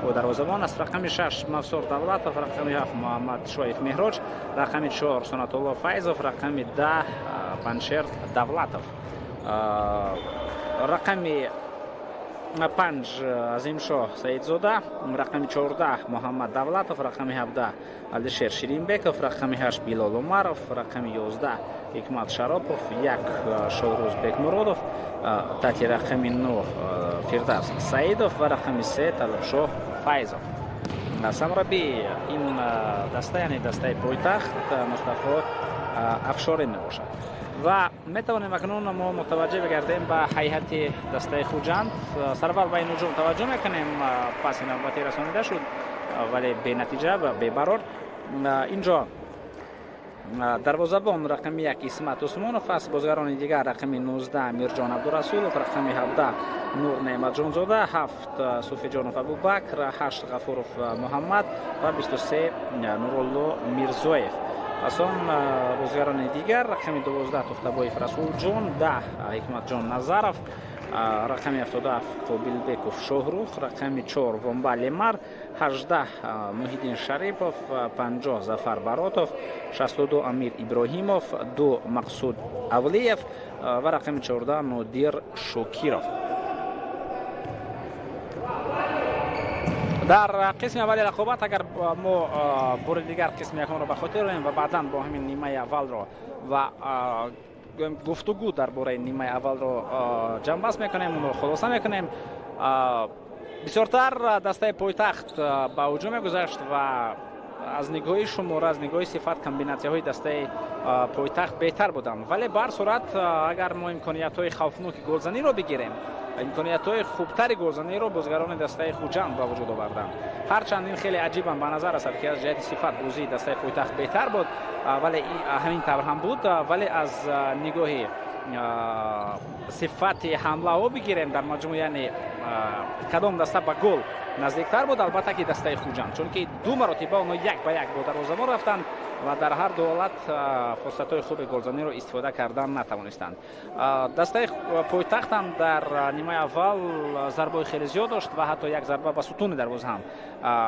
ӯ дарвозабон аст, рақами 6 Мавсур Давлатов, рақами 7 Муҳаммад Шоев Меҳроҷ, рақами 4 Сунатулло Файзов, рақами 10 Паншер Давлатов, рақами 5 Азимшоҳ Саидзода, рақами 14 Муҳаммад Давлатов, рақами 17 Алишер Ширинбеков, рақами 8 Билол Умаров, рақами 11 Ҳикмат Шаропов, 1 Шоҳрӯз Бекмуродов, таҳти рақами 9 Фирдавс Саидов ва рақами 3 Талибшоҳ Файзов. Сармураббии ин даста, яъне дастаи пойтахт, Мустафо Афшорӣ мебошад. Ва метавонем акнун мо мутаваҷҷеҳ бигардем ба ҳайати дастаи Хуҷанд. Сараввал ба ин ҳуҷум таваҷҷӯҳ мекунем. Паси навбатӣ расонида шуд, вале бенатиҷа ва бебарор. Инҷо дарвозабон рақами 1 Исмат Усмонов аст. Бозигарони дигар: рақами 19 Амирҷон Абдурасулов, рақами 17 Нур Неъматҷонзода, 7 Суфиҷонов Абубакр, 8 Ғафуров Муҳаммад ва 23 Нурулло Мирзоев. Пас он бозигарони дигар: рақами 12 Тухтабоев Расулҷон, 10 Ҳикматҷон Назаров, рақами 77 Қобилбеков Шоҳрух, рақами 4 Вомба Лемар, 18 Муҳиддин Шарипов, 50 Зафар Баротов, 62 Амир Иброҳимов, 2 Мақсуд Авлиев ва рақами 14 Нодир Шокиров. Дар қисми аввали рақобат, агар мо бори дигар қисми якумро ба хотир орем ва баъдан бо ҳамин нимаи аввалро ва гуфтугӯ дар бораи нимаи аввалро ҷамъбаст мекунем, онро хулоса мекунем, бисёртар дастаи пойтахт ба ҳуҷум мегузашт ва аз нигоҳи шумора, аз нигоҳи сифат комбинатсияҳои дастаи пойтахт беҳтар буданд. Вале ба ҳар сурат, агар мо имкониятҳои хавфноки голзаниро бигирем, имкониятҳои хубтари голзаниро бозигарони дастаи Хуҷанд ба вуҷуд оварданд. Ҳарчанд ин хеле аҷибам ба назар расад, ки аз ҷиҳати сифат бозии дастаи пойтахт беҳтар буд, вале ҳамин тавр ҳам буд. Вале аз нигоҳи сифати ҳамлаҳо бигирем дар маҷмӯъ, яъне кадом даста ба гол наздиктар буд, албатта ки дастаи Хуҷанд, чунки ду маротиба онҳо як ба як бо дарвозабон рафтанд. Ва дар ҳар ду ҳолат фурсатҳои хуби голзаниро истифода кардан натавонистанд. Дастаи пойтахт ҳам дар нимаи аввал зарбаҳои хеле зиёд дошт ва ҳатто як зарба ба сутуни дарвоза ҳам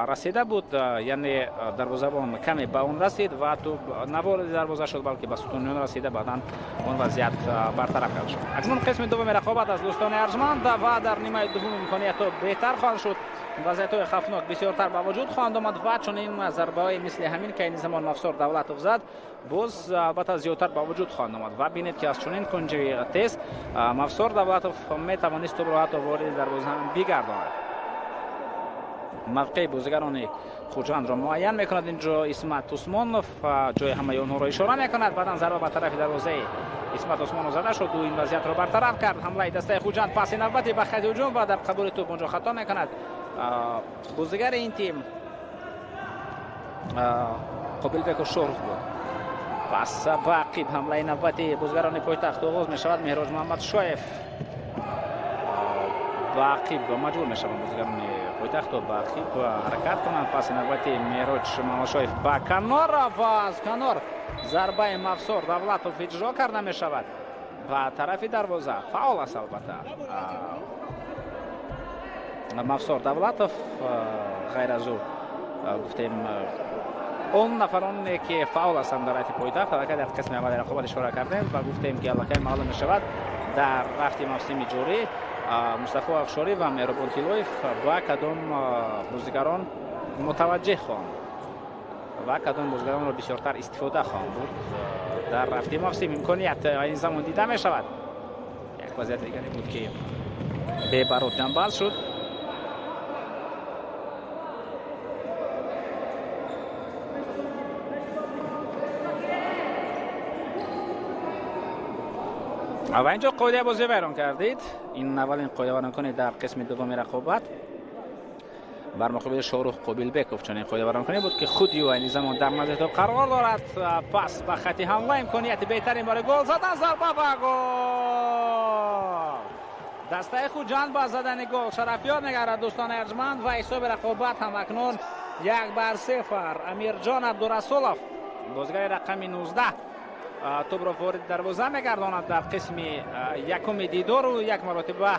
расида буд, яъне дарвозабон каме ба он расид ва тӯб на вориди дарвоза шуд, балки ба сутуни он расида, баъдан он вазъият бартараф карда шуд. Акнун қисми дуввуми рақобат аз дӯстони арҷманд ва дар нимаи дуввум имкониятҳо беҳтар хоҳанд шуд, вазъиятҳои хавфнок бисёртар ба вуҷуд хоҳанд омад ва чунин зарбаҳои мисли ҳамин, ки айни замон Мавсор Давлатов зад, боз албатта зиёдтар ба вуҷуд хоҳанд омад. Ва бинед, ки аз чунин кунҷи тез Мавсор Давлатов метавонист тӯбро ҳатто вориди дарвоза ҳам бигардонад. Мавқеи бозигарони Хуҷандро муайян мекунад инҷо Исмат Усмонов, ҷои ҳамаи онҳоро ишора мекунад. Баъдан зарба ба тарафи дарвозаи Исмат Усмонов зада шуд, ӯ ин вазъиятро бартараф кард. Ҳамлаи дастаи Хуҷанд паси навбати ба хати ҳуҷум ва дар қабули тӯб онҷо хато мекунад бозигари ин тим Қобилбеков Шорух буд. Пас ба ақиб ҳамлаи навбати бозигарони пойтахт оғоз мешавад. Меҳроҷ Муҳаммадшоев ба ақиб маҷбур мешаванд бозигарони пойтахт ба ақиб ҳаракат кунанд. Паси навбати Меҳроҷ Муҳаммадшоев ба канор ва аз канор зарбаи Мавсор Давлатов иҷро карда мешавад ба тарафи дарвоза. Фаъол аст албатта Мавсор Давлатов, ғайр аз ӯ гуфтем он нафароне, ки фаъол ҳастанд дар ҳайати пойтахт, аллакай дар қисми аввали рақобат ишора кардем ва гуфтем, ки аллакай маълум мешавад дар рафти мавсими ҷорӣ Мустафо Афшорӣ ва Меҳрубон Тиллоев ба кадом бозигарон мутаваҷҷеҳ хоҳанд ва кадом бозигаронро бисёртар истифода хоҳанд бурд дар рафти мавсим. Имконият ин замон дида мешавад. Як вазъияти дигаре буд, ки бебарот ҷанбаз шуд. Ва инҷо қоидаи бозӣ вайрон кардид. Ин аввалин қоидавайронкунӣ дар қисми дуввуми рақобат бар муқобили Шорух Қобилбеков. Чунин қоидавайронкунӣ буд, ки худи ӯ айни замон дар назди тӯб қарор дорад. Пас ба хати ҳамла, имконияти беҳтарин барои гол задан, зарба ва гол! Дастаи Хуҷанд ба задани гол шарафёб мегардад, дӯстони арҷманд, ва ҳисоби рақобат ҳам акнун 1-0. Амирҷон Абдурасулов, бозигари рақами 19, тӯбро ворид дарвоза мегардонад дар қисми якуми дидору як маротиба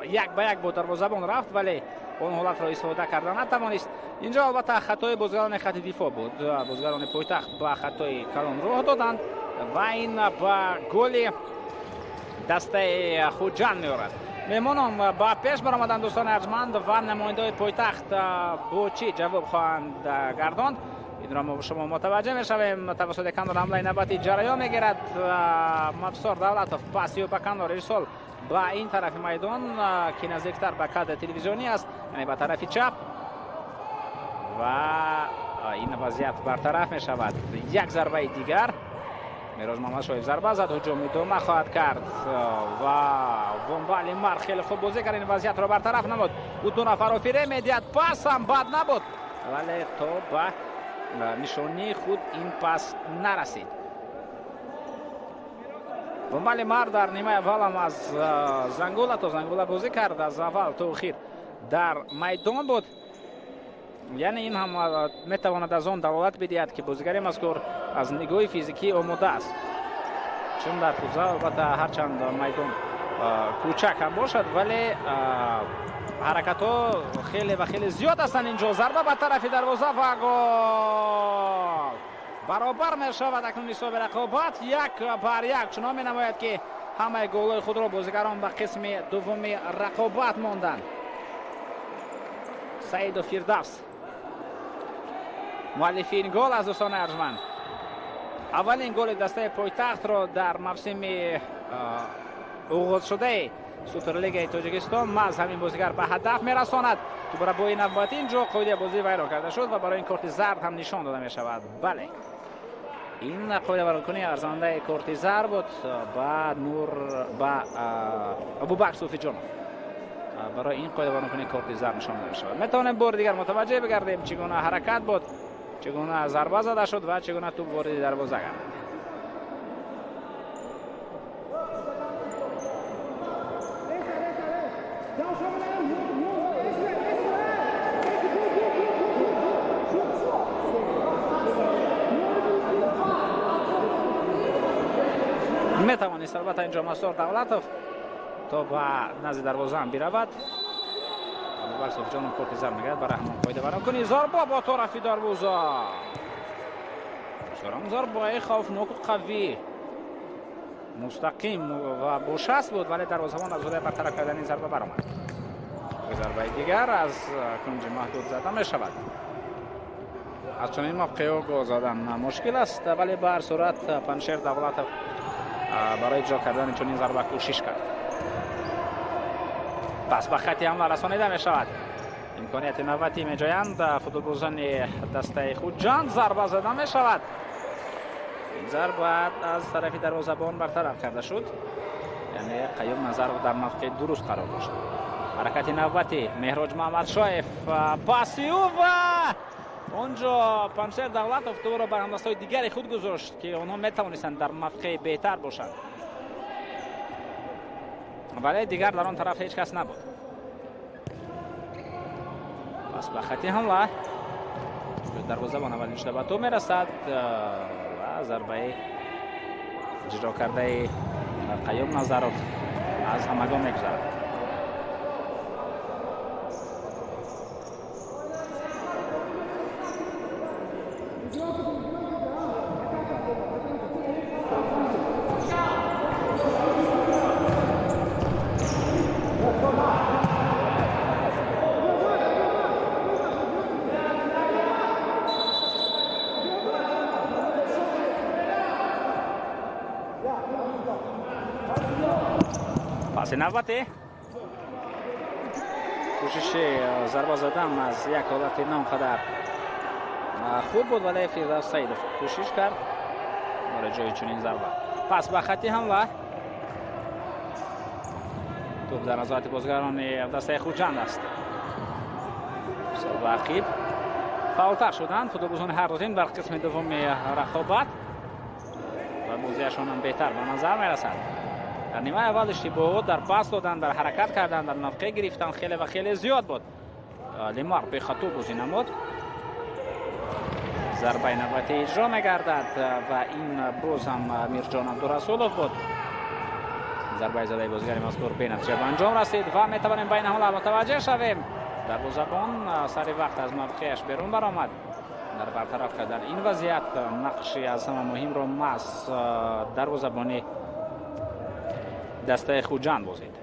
1-1 бо дарвозабон рафт, вале он ҳолатро истифода карда натавонист. Инҷо албатта хатои бозигарони хати дифоъ буд. Бозигарони пойтахт ба хатои калон роҳ доданд ва ин ба голи дастаи Хуҷанд меорад. Меҳмонон ба пеш баромаданд, дӯстони арҷманд, ва намояндаҳои пойтахт бо чӣ ҷавоб хоҳанд гардонд, инро мо шумо мутаваҷҷеҳ мешавем. Тавассути канор ҳамлаи навбатӣ ҷараён мегирад. Мавсор Давлатов паси ба канор ирсол ба ин тарафи майдон, ки наздиктар ба кадри телевизионӣ аст, яъне ба тарафи чап, ва ин вазъият бартараф мешавад. Як зарбаи дигар Меҳроҷ Муҳаммадшоев зарба зад, ҳуҷум идома хоҳад кард ва Вомбали Мар хеле хуб бозӣ кард, ин вазъиятро бартараф намуд. Ӯ ду нафарро фиреб медиҳад, пас ҳам бад набуд, вале то ба нишонии худ ин пас нарасид. Вомбали Мар дар нимаи аввалам аз зангула то зангула бозӣ кард, аз аввал то охир дар майдон буд. Яъне ин ҳам метавонад аз он далолат бидиҳад, ки бозигари мазкур аз нигоҳи физикӣ омода аст, чун дар футзал албатта ҳарчанд майдон кӯчак ҳам бошад, вале ҳаракатҳо хеле ва хеле зиёд ҳастанд. Инҷо зарба ба тарафи дарвоза ва гол! Баробар мешавад акнун ҳисоби рақобат 1-1. Чунон менамояд, ки ҳамаи голҳои худро бозигарон ба қисми дуввуми рақобат монданд. Саиду Фирдавс муаллифи ин гол аз дӯстони арҷманд. Аввалин голи дастаи пойтахтро дар мавсими оғозшудаи Суперлигаи Тоҷикистон маҳз ҳамин бозигар ба ҳадаф мерасонад. Дубора бо ин навбат инҷо қоидаи бозӣ вайрон карда шуд ва барои ин корти зард ҳам нишон дода мешавад. Бале, ин қоидавайронкунии арзандаи корти зард буд ба Нур ба Абубакр Суфиҷонов. Барои ин қоидавайронкунии корти зард нишон дода мешавад. Метавонем бори дигар мутаваҷҷеҳ бигардем, чӣ гуна ҳаракат буд, чӣ гуна зарба зада шуд ва чӣ гуна тӯб вориди дарвоза гардид. Метавонист албатта инҷо Мастор Давлатов то ба назди дарвоза ҳам биравад. Абубакр Софиҷонов корти зард мегирад ба Раҳмон қоидавайронкунӣ. Зарба бо тарафи дарвоза. Бисёрам зарбаи хавфноку қавӣ, мустақим ва бо шаст буд, вале дарвозабон аз ҳудаи бартараф кардани зарба баромад. Зарбаи дигар аз кунҷи маҳдуд зада мешавад. Аз чунин мавқеъ гол задан мушкил аст, вале ба ҳар сурат Паншер Давлатов барои иҷро кардани чунин зарба кӯшиш кард. Пас ба хати ҳамла расонида мешавад. Имконияти навбатӣ меҷоянд футболбозони дастаи Хуҷанд. Зарба зада мешавад. Ин зарба аз тарафи дарвозабон бартараф карда шуд, яъне Қаюм Назаров дар мавқеи дуруст қарор дошт. Ҳаракати навбатӣ Меҳроҷ Маҳмадшоев, паси ӯ ва онҷо Паншер Давлатов тӯбро ба ҳамдастҳои дигари худ гузошт, ки онҳо метавонистанд дар мавқеи беҳтар бошанд, вале дигар дар он тараф ҳеҷ кас набуд. Пас ба хати ҳамла дарвозабон аввалин шуда ба тӯб мерасад ва зарбаи иҷро кардаи Қаюм Назаров аз ҳамагон мегузарад. Паси навбатӣ кӯшиши зарба задан аз як ҳолати на он қадар хуб буд, вале Фирдавс Саидов кӯшиш кард барои ҷои чунин зарба. Пас ба хати ҳамла тӯб дар назорати бозигарони дастаи Хуҷанд аст. Ба ақиб фаъолтар шуданд футболбозони ҳар ду тим дар қисми дуввуми рақобат ва бозиашон ҳам беҳтар ба назар мерасад. Дар нимаи аввал иштибоҳот дар пас додан, дар ҳаракат кардан, дар мавқеъ гирифтан хеле ва хеле зиёд буд. Лимар бехато бозӣ намуд. Зарбаи навбатӣ иҷро мегардад ва ин боз ҳам Мирҷон Абдурасулов буд. Зарбаи задаи бозигари мазкур бенатиҷа ба анҷом расид ва метавонем ба ин ҳамла мутаваҷҷеҳ шавем. Дарвозабон сари вақт аз мавқеаш берун баромад. Дар бартараф кардан ин вазъият нақши аз ҳама муҳимро маҳз дарвозабони дастаи Хуҷанд бозид.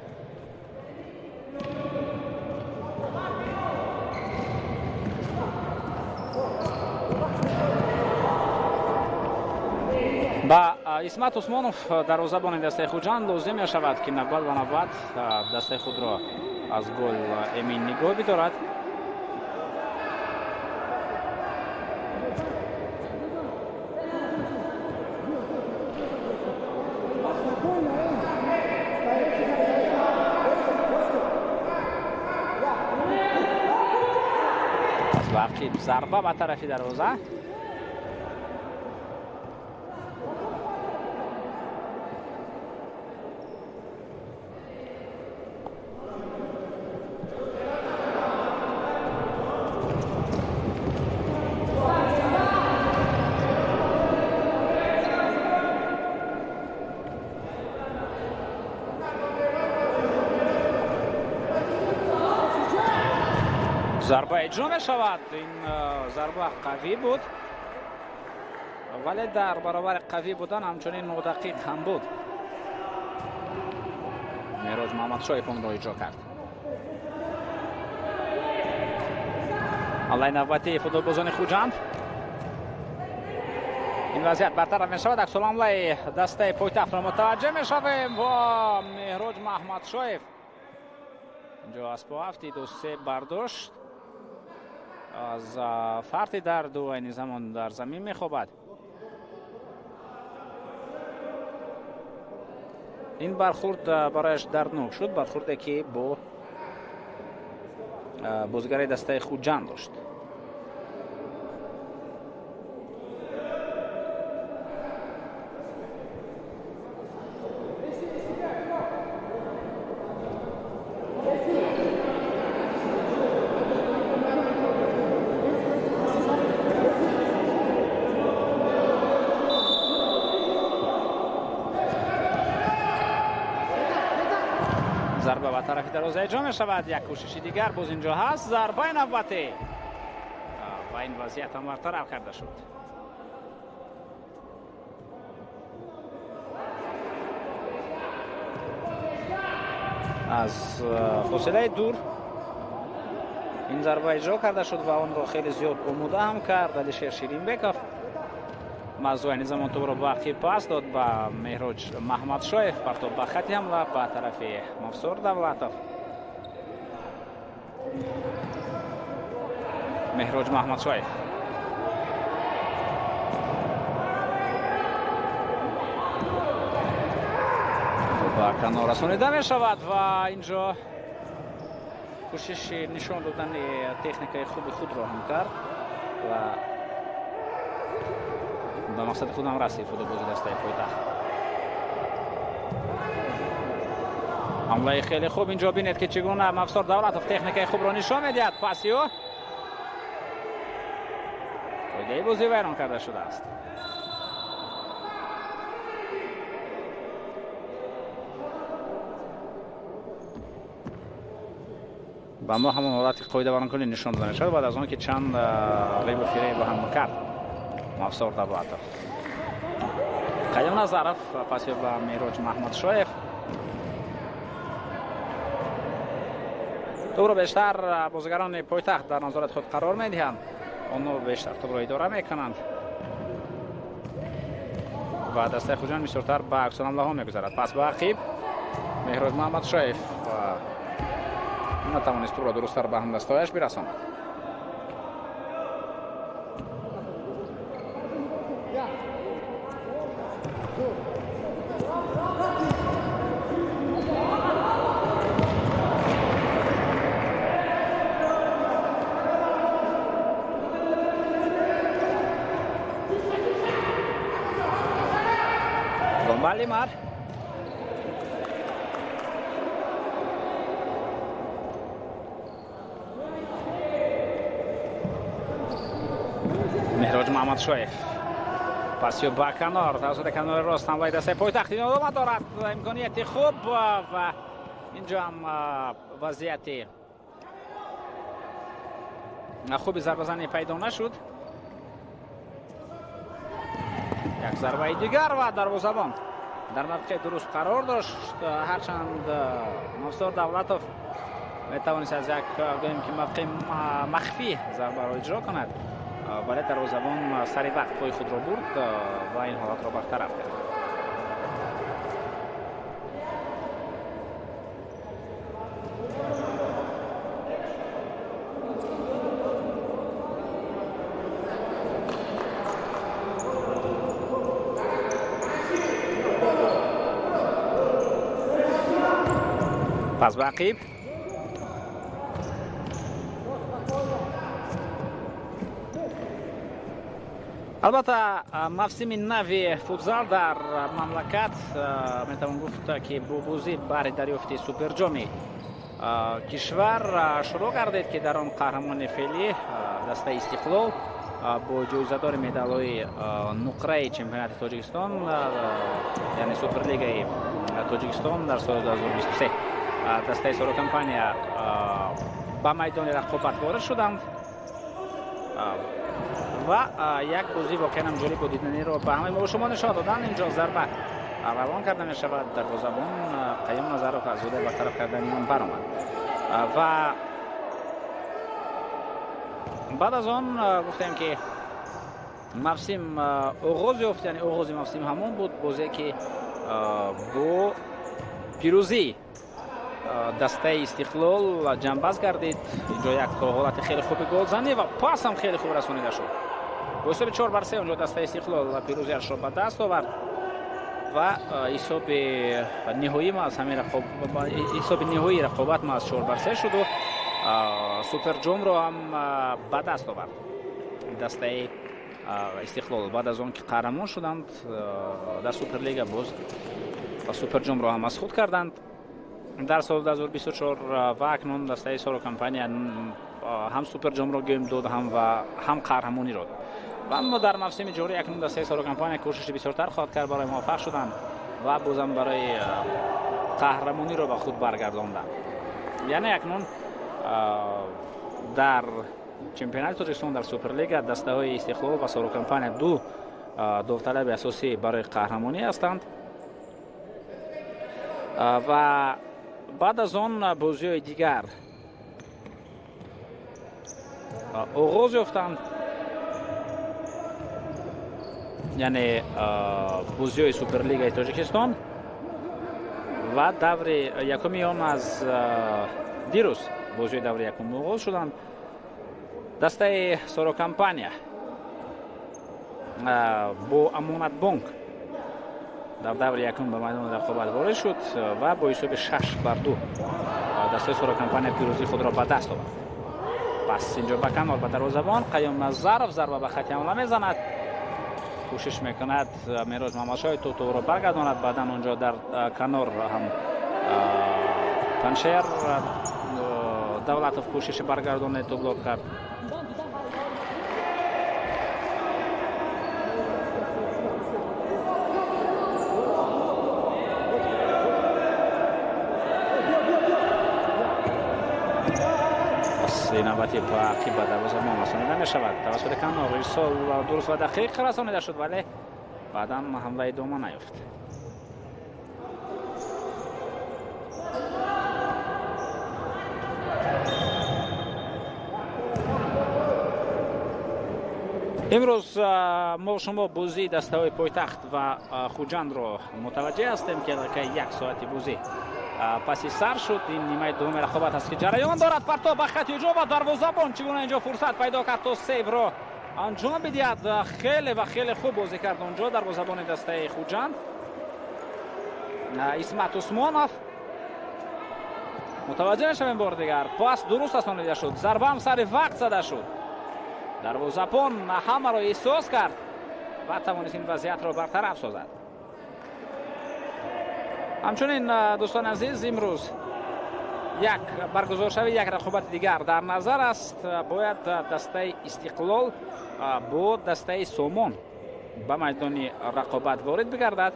Ба Исмат Усмонов дарвозабони дастаи Хуҷанд лозим мешавад, ки навбат ба навбат дастаи худро аз гол эмин нигоҳ бидорад. Зарба ба тарафи дарвоза. Зарба иҷро мешавад. Ин зарба қавӣ буд, вале дар баробари қавӣ будан ҳамчунин нодақиқ ҳам буд. Меҳроҷ Маҳмадшоев онро иҷро кард. Ҳамлаи навбатии футболбозони Хуҷанд. Ин вазъият бартараф мешавад. Аксулҳамлаи дастаи пойтахтро мутаваҷҷеҳ мешавем ва Меҳроҷ Маҳмадшоев инҷо аз по афтид ду се бардошт. Аз фарти дарду айни замон дар замин мехобад. Ин бархурд барояш дарднок шуд, бархурде ки бо бозигари дастаи Хуҷанд дошт. Зарба ба тарафи дарвоза иҷро мешавад. Як кӯшиши дигар боз инҷо ҳаст. Зарбаи навбатӣ ва ин вазъият ҳам бартараф карда шуд. Аз фосилаи дур ин зарба иҷро карда шуд ва онро хеле зиёд омода ҳам кард Алишер Ширинбеков. Мазу айни замон тӯбро ба ақиб пас дод ба Меҳроҷ Маҳмадшоев. Партоб ба хати ҳамла ба тарафи Мовсор Давлатов. Меҳроҷ Маҳмадшоев. Ба канор расонида мешавад ва инҷо кӯшиши нишон додани техникаи хуби худро ҳам кард ва ба мақсади худ ҳам расид футболбози дастаи пойтахт. Ҳамлаи хеле хуб инҷо бинед ки чӣ гуна Мавсор Давлатов техникаи хубро нишон медиҳад. Паси ӯ қоидаи бозӣ вайрон карда шудааст. Ба мо ҳамон ҳолати қоидавайронкунӣ нишон дода мешавад баъд аз он ки чанд ребу фиреб ҳам кард Мавсор Давлатов. Қаюм Назаров паси ба Меҳроҷ Маҳмадшоев. Тӯбро бештар бозигарони пойтахт дар назорати худ қарор медиҳанд. Онҳо бештар тӯбро идора мекунанд ва дастаи Хуҷанд бисёртар ба аксулҳамлаҳо мегузарад. Пас ба ақиб Меҳроҷ Маҳмадшоев натавонист тӯбро дурусттар ба ҳамдастояш бирасонад. Лимар. Меҳроҷ Маҳмадшоев. Пасиё ба канор, тавассути канори рост ҳамлаи дастаи пойтахт идома дорад. Имконияти хуб ва инҷо ҳам вазъияти хуби зарбазанӣ пайдо нашуд. Як зарбаи дигар ва дарвозабон дар мавқеи дуруст қарор дошт. Ҳарчанд Мавсор Давлатов метавонист аз як гӯем ки мавқеи махфӣ зарбаро иҷро кунад, вале дарвозабон сари вақт пои худро бурд ва ин ҳолатро бартараф кард. Пас ба ақиб. Албатта мавсими нави футзал дар мамлакат метавон гуфт ки бо бозӣ баҳри дарёфти суперҷоми кишвар шурӯъ гардид ки дар он қаҳрамони феълӣ дастаи Истиқлол бо ҷоизадори медалҳои нуқраи чемпионати Тоҷикистон, яъне Суперлигаи Тоҷикистон дар соли 2023 дастаи Соро компания ба майдони рақобат ворид шуданд ва як бозӣ воқеан ҳам ҷолибу диданиро ба ҳамаи мо шумо нишон доданд. Инҷо зарба равон карда мешавад. Дарвозабон Қаюм Назаров аз зудаи бартараф кардани он баромад ва баъд аз он гуфтем ки мавсим оғоз ёфт, яъне оғози мавсим ҳамон буд бозе ки бо пирӯзӣ дастаи Истиқлол ҷанбаз гардид. Инҷо як ҳолати хеле хуби голзанӣ ва пас ҳам хеле хуб расонида шуд. Бо ҳисоби 4-3 онҷо дастаи Истиқлол пирӯзиашро ба даст овард ва ҳисоби ниҳоӣ аз ҳамин ҳисоби ниҳоии рақобат ма аз 4-3 шуду суперҷомро ҳам ба даст овард дастаи Истиқлол. Баъд аз он ки қаҳрамон шуданд дар Суперлига, боз суперҷомро ҳам аз худ карданд дар соли 2024 ва акнун дастаи Соро компания ҳам суперҷомро гӯем дод, ҳам ва ҳам қаҳрамониро дод. Ва аммо дар мавсими ҷорӣ акнун дастаи Соро компания кӯшиши бисёртар хоҳад кард барои муваффақ шудан ва бозам барои қаҳрамониро ба худ баргардонданд. Яъне акнун дар чемпионати Тоҷикистон дар Суперлига дастаҳои Истиқлол ва Соро Компания ду довталаби асосӣ барои қаҳрамонӣ ҳастанд ва баъд аз он бозиҳои дигар оғоз ёфтанд. Яъне бозиҳои Суперлигаи Тоҷикистон ва даври якуми он аз дирӯз бозиҳои даври якум оғоз шуданд. Дастаи Соро Компания бо Амонатбонк дар даври якум ба майдони рақобат ворид шуд ва бо ҳисоби 6-2 дастаи Соро Компания пирӯзии худро ба даст овард. Пас инҷо ба канор ба дарвозабон Қаюм Назаров зарба ба хати ҳамла мезанад. Кӯшиш мекунад Мероз Мамадшоҳ то тӯбро баргардонад. Баъдан онҷо дар канор ҳам Паншер Давлатов кӯшиши баргардони тӯбро кард. Навбати ба ақиб ба дарвозабон расонида мешавад. Тавассути канор ирсол дуруст ва дақиқ расонида шуд, вале баъдан ҳамла идома наёфт. Имрӯз мо шумо бозии дастаҳои пойтахт ва Хуҷандро мутаваҷҷеҳ ҳастем, ки аллакай як соати бозӣ паси сар шуд. Ин нимаи дуюми рақобат аст ки ҷараён дорад. Партоб ба хати ҳуҷум ва дарвозабон чӣ гуна инҷо фурсат пайдо кард то сейвро анҷом бидиҳад. Хеле ва хеле хуб бозӣ кард онҷо дарвозабони дастаи Хуҷанд Исмат Усмонов. Мутаваҷҷеҳ мешавем бори дигар, пас дуруст расонида шуд, зарба ҳам сари вақт зада шуд. Дарвозабон ҳамаро эҳсос кард ва тавонист ин вазъиятро бартараф созад. Ҳамчунин дӯстони азиз, имрӯз як баргузоршави як рақобати дигар дар назар аст. Бояд дастаи Истиқлол бо дастаи Сомон ба майдони рақобат ворид бигардад.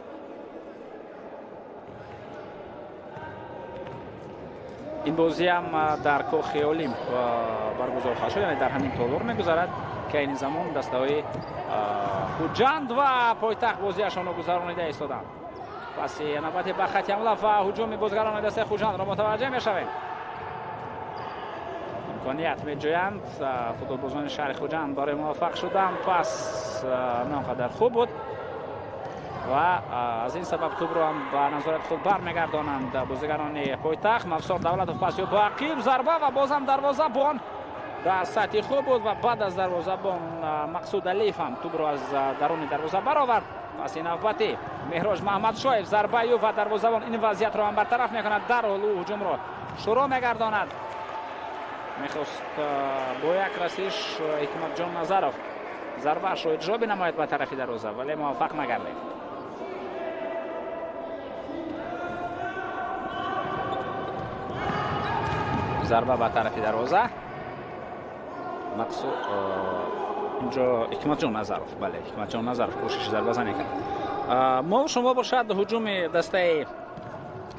Ин бозиам дар кохи Олимп баргузор хоҳад шуд, яъне дар ҳамин толор мегузарад, ки айни замон дастаҳои Хуҷанд ва пойтахт бозиашонро гузаронида истоданд. Паси навбати ба хати ҳамла ва ҳуҷуми бозигарони дастаи Хуҷандро мутаваҷҷеҳ мешавем. Имконият меҷӯянд футболбозони шаҳри Хуҷанд барои муваффақ шудан. Пас на он қадар хуб буд ва аз ин сабаб тӯбро ҳам ба назорати худ бармегардонанд бозигарони пойтахт. Мавсор Давлатов пас ё ба ақиб зарба ва бозам дарвозабон дар сатҳи хуб буд ва баъд аз дарвозабон Мақсуд Алиев ҳам тӯбро аз даруни дарвоза баровард. Паси навбати Меҳроҷ Маҳмадшоев зарбаю ва дарвозабон ин вазъиятро ҳам бартараф мекунад. Дарҳол ӯ ҳуҷумро шурӯъ мегардонад. Мехост бо як расиш Ҳикматҷон Назаров зарбаашро иҷро бинамояд ба тарафи дарвоза, вале муваффақ нагардид. Зарба ба тарафи дарвоза. Мақсуд инҷо Ҳикматҷон Назаров, бале, Ҳикматҷон Назаров кӯшиши зарбазанӣ кард. Мо шумо бошад ҳуҷуми дастаи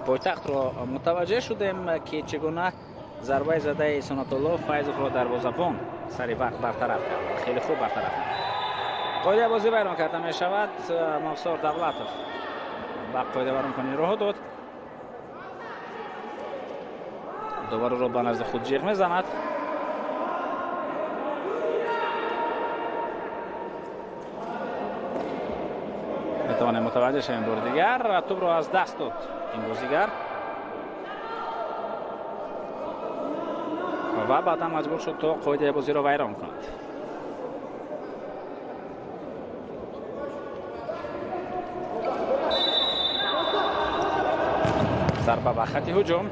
пойтахтро мутаваҷҷеҳ шудем, ки чӣ гуна зарбаи задаи Санатулло Файзовро дарвозабон сари вақт бартараф кард. Хеле хуб бартараф кард. Қоидаи бозӣ вайрон карда мешавад. Мавсор Давлатов ба қоидавайронкунӣ роҳ дод. Доварро ба назди худ ҷиғ мезанад. Метавонем мутаваҷҷеҳ шавем бори дигар. Тӯбро аз даст дод ин бозигар ва баъдан маҷбур шуд то қоидаи бозиро вайрон кунад. Зарба ба хати ҳуҷум.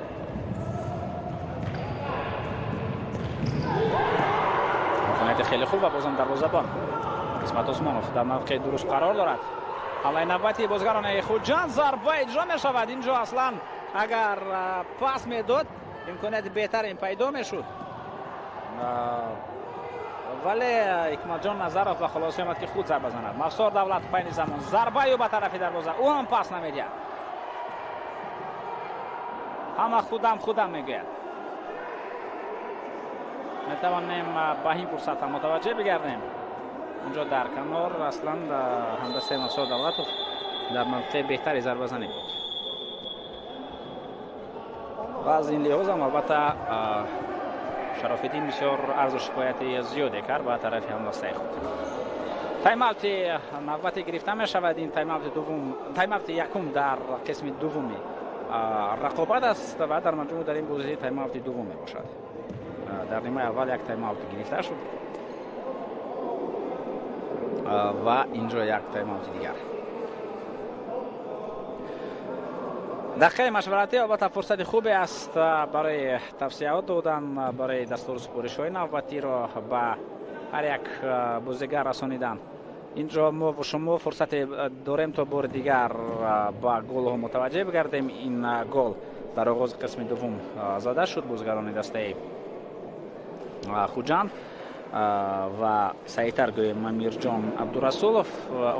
Имконияти хеле хуб ва бозам дарвозабон Исмат Усмонов дар мавқеи дуруст қарор дорад. Ҳамлаи навбати бозигарони Хуҷанд зарба иҷро мешавад. Инҷо аслан агар пас медод имконияти беҳтарин пайдо мешуд, вале Ҳикматҷон Назаров ба хулоса омад, ки худ зарба занад. Мавсор Давлатов айни замон зарбаю ба тарафи дарвоза, ӯ ҳам пас намедиҳад. Ҳама худам худам мегӯяд. Метавонем ба ин фурсат ҳам мутаваҷҷеҳ бигардем. Унҷо дар канор аслан ҳамдастаи Мавсур Давлатов дар мавқеи беҳтари зарбазанӣ буд. Ва аз ин лиҳоз ҳам албатта Шарофиддин бисёр арзу шикояти зиёде кард ба тарафи ҳамдастаи худ. Тайм-аути навбате гирифта мешавад. Ин тайм-аути дуввум, тайм-аути якум дар қисми дуввуми рақобат аст ва дар маҷмӯъ дар ин бозӣ тайм-аути дуввум мебошад. Дар нимаи аввал як тайм-аут гирифта шуд ва инҷо як тайм-аути дигар. Дақиқаи машваратӣ албатта фурсати хубе аст барои тавсияҳо додан, барои дастуру супоришҳои навбатиро ба ҳар як бозигар расонидан. Инҷо мо бо шумо фурсате дорем то бори дигар ба голҳо мутаваҷҷеҳ бигардем. Ин гол дар оғози қисми дуввум зада шуд бозигарони дастаи Хуҷанд ва саҳиҳтар гӯем Амирҷон Абдурасулов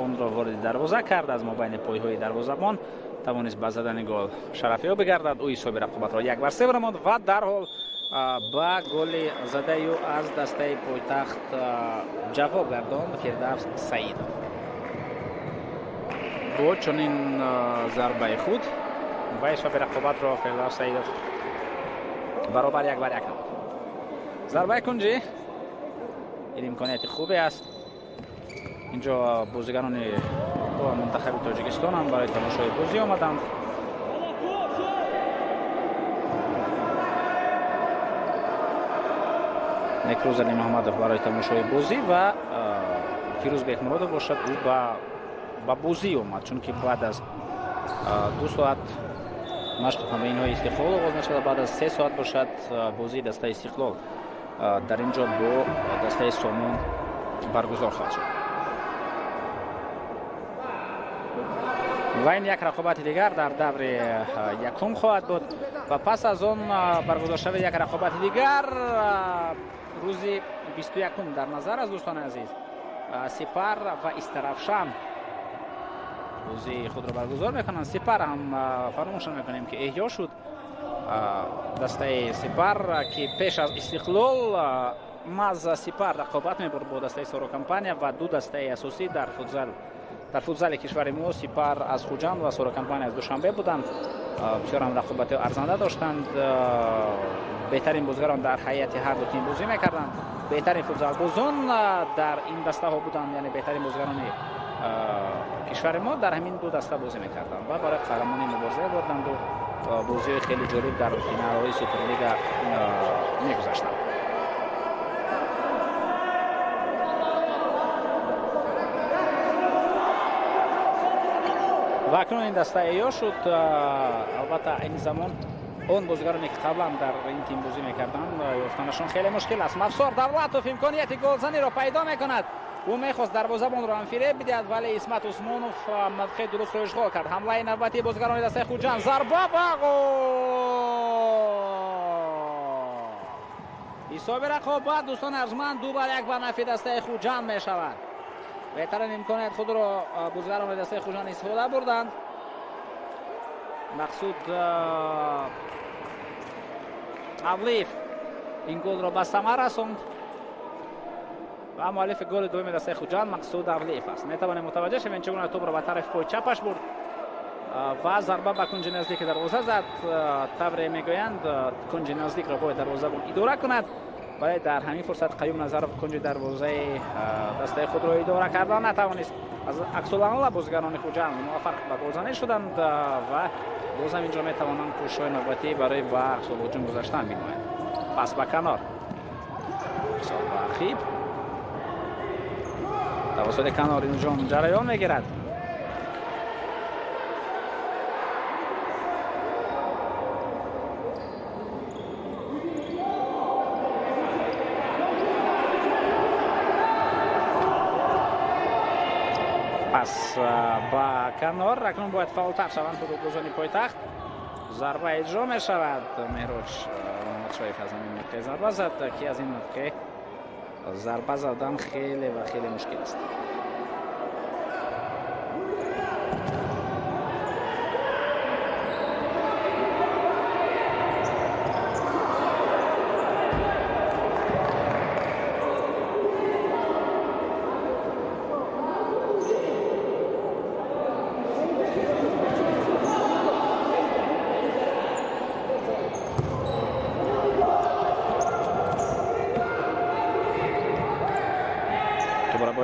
онро вориди дарвоза кард. Аз мобайни пойҳои дарвозабон тавонист ба задани гол шарафёб бигардад. Ӯ ҳисоби рақобатро 1-3 баромад ва дарҳол ба голи задаи ӯ аз дастаи пойтахт ҷавоб гардонд Фирдавс Саидов. Бо чунин зарбаи худ ва ҳисоби рақобатро Фирдавс Саидов баробар 1-1 намуд. Зарбаи кунҷӣ ин имконияти хубе аст. Инҷо бозигарони мунтахаби Тоҷикистон ҳам барои тамошои бозӣ омаданд. Некрӯз Али Муҳаммадов барои тамошои бозӣ ва Фирӯз Бекмуродов бошад, ӯ ба бозӣ омад, чунки баъд аз 2 соат машқи тамринҳои Истиқлол оғоз мешавад. Баъд аз 3 соат бошад бозии дастаи Истиқлол дар ин ҷо бо дастаи Сомон баргузор хоҳад шуд. Ва ин як рақобати дигар дар даври якум хоҳад буд ва пас аз он баргузоршавии як рақобати дигар рӯзи 21 дар назар аст. Дӯстони азиз, Сипар ва Истаравшан бозии худро баргузор мекунанд. Сипар ҳам фаромӯш намекунем ки эҳё шуд. Дастаи Сипар ки пеш аз Истиқлол маз Сипар рақобат мебурд бо дастаи Соро Компания ва ду дастаи асосӣ дар футзали кишвари мо Сипар аз Хуҷанд ва Соро Компания аз Душанбе буданд. Бисёр ҳам рақобати арзанда доштанд. Беҳтарин бозигарон дар ҳайати ҳар ду тим бозӣ мекарданд. Беҳтарин футзалбозон дар ин дастаҳо буданд, яъне беҳтарин бозигарони кишвари мо дар ҳамин ду даста бозӣ мекарданд ва барои қаҳрамонӣ мубориза бурданд ва бозиҳои хеле ҷолиб дар финалҳои Суперлига мегузаштанд. Ва акнун ин даста эҳё шуд. Албатта айни замон он бозигароне ки қаблан дар ин тим бозӣ мекарданд ёфтанашон хеле мушкил аст. Мавсор Давлатов имконияти голзаниро пайдо мекунад. Ӯ мехост дарвозабонро ҳам фиреб бидиҳад, вале Исмат Усмонов мавқеи дурустро ишғол кард. Ҳамлаи навбатии бозигарони дастаи Хуҷанд, зарба ва гол! Ҳисоби рақобат дӯстони арҷманд 2-1 ба нафи дастаи Хуҷанд мешавад. Беҳтарин имконият худро бозигарони дастаи Хуҷанд истифода бурданд. Мақсуд Авлиев ин голро ба самар расонд ва муаллифи голи дуюми дастаи Хуҷанд Мақсуд Авлиев аст. Метавонем мутаваҷҷеҳ шавем чӣ гуна тӯбро ба тарафи пои чапаш бурд ва зарба ба кунҷи наздики дарвоза зад. Тавре мегӯянд, кунҷи наздикро бояд дарвозабон идора кунад, вале дар ҳамин фурсат Қаюм Назаров кунҷи дарвозаи дастаи худро идора карда натавонист. Аз аксуламала бозигарони Хуҷанд муваффақ ба голзанӣ шуданд ва боз ҳам инҷо метавонанд кӯшишҳои навбатӣ барои ба ҳуҷум гузаштан бинамоянд. Пас ба канор, ба хиб, тавассути канор ин ҳуҷум ҷараён мегирад. Пас ба канор, акнун бояд фаъолтар шаванд футболбозони пойтахт. Зарба иҷро мешавад. Меҳроҷ Муҳаммадшоев аз ҳамин нуқтаи зарба зад, ки аз ин нуқта зарба задан хеле ва хеле мушкил аст.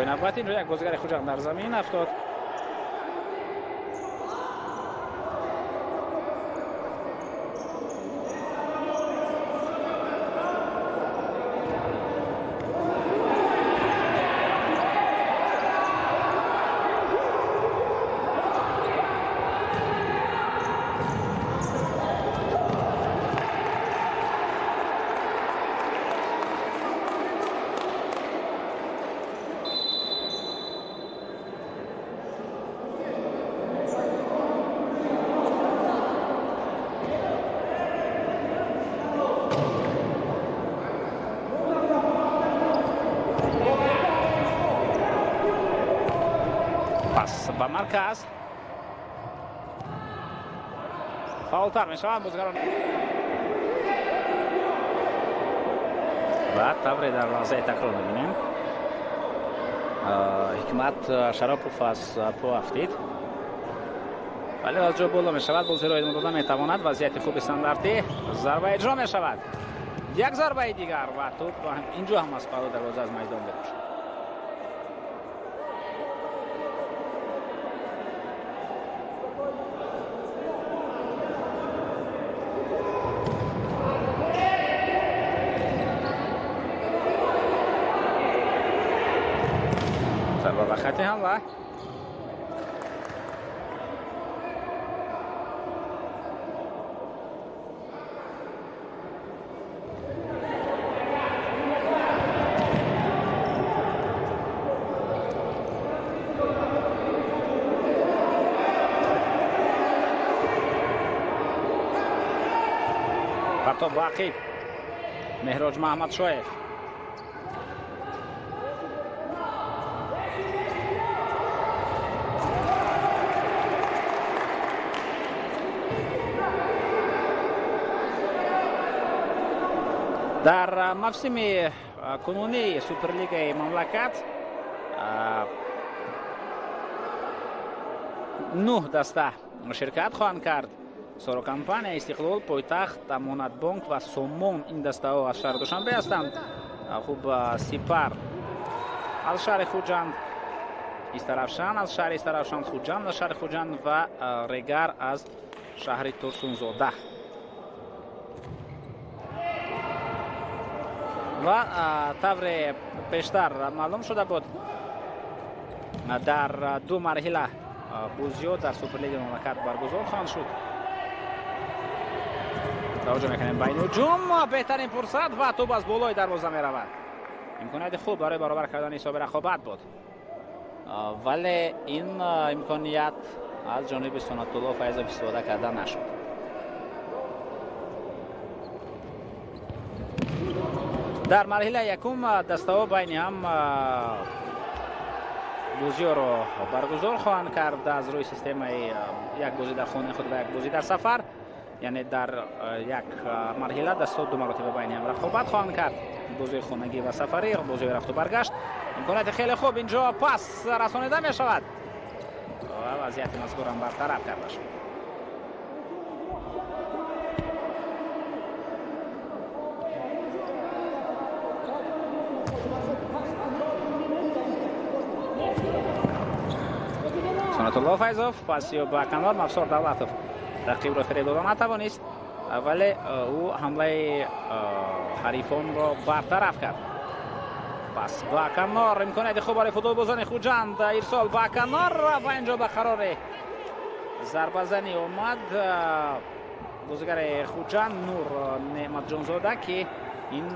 Зарбаи навбатӣ инҷо як бозигари Хуҷанд дар замин афтод. Ба марказ фаъолтар мешаванд бозигарон ва тавре дар лаҳзаи такрор мебинем, Ҳикмат Шаропов аз по афтид, вале аз ҷо боло мешавад, бозиро идома дода метавонад. Вазъияти хуби стандартӣ, зарба иҷро мешавад, як зарбаи дигар ва тӯп инҷо ҳам аз паҳлӯи дарвоза аз майдон берун шуд. Зарба ба хати ҳамла. Партоб ба ақиб. Меҳроҷ Маҳмадшоев. Дар мавсими кунунии Суперлигаи мамлакат 9 даста ширкат хоҳанд кард. Соро компания, Истиқлол, Пойтахт, Амонатбонк ва Сомон ин дастаҳо аз шаҳри Душанбе ҳастанд. Хуб, Сипар аз шаҳри Хуҷанд, Истаравшан аз шаҳри Истаравшан, Хуҷанд аз шаҳри Хуҷанд ва Регар аз шаҳри Турсунзода. Ва тавре пештар маълум шуда буд, дар ду марҳила бозиҳо дар Суперлигаи мамлакат баргузор хоҳанд шуд. Таваҷҷӯҳ мекунем ба ин ҳуҷум, беҳтарин фурсат ва тӯп аз болои дарвоза меравад. Имконияти хуб барои баробар кардани ҳисоби рақобат буд, вале ин имконият аз ҷониби Сунатулло Файзов истифода карда нашуд. Дар марҳилаи якум дастаҳо байни ҳам бозиҳоро баргузор хоҳанд кард аз рӯи системаи як бозӣ дар хонаи худ ва як бозӣ дар сафар. Яъне дар як марҳила дастаҳо ду маротиба байни ҳам рақобат хоҳанд кард: бозии хонагӣ ва сафарӣ, бозии рафту баргашт. Имконияти хеле хуб, инҷо пас расонида мешавад ва вазъияти мазкурам бартараф карда шуд. Сунатулло Файзов пасиё ба канор, Мавсор Давлатов рақибро фиреб дода натавонист, вале ӯ ҳамлаи ҳарифонро бартараф кард. Пас ба канор, имконияти хуб барои футболбозони Хуҷанд, ирсол ба канор ва инҷо ба қарори зарбазанӣ омад бозигари Хуҷанд Нур Неъматҷонзода, ки ин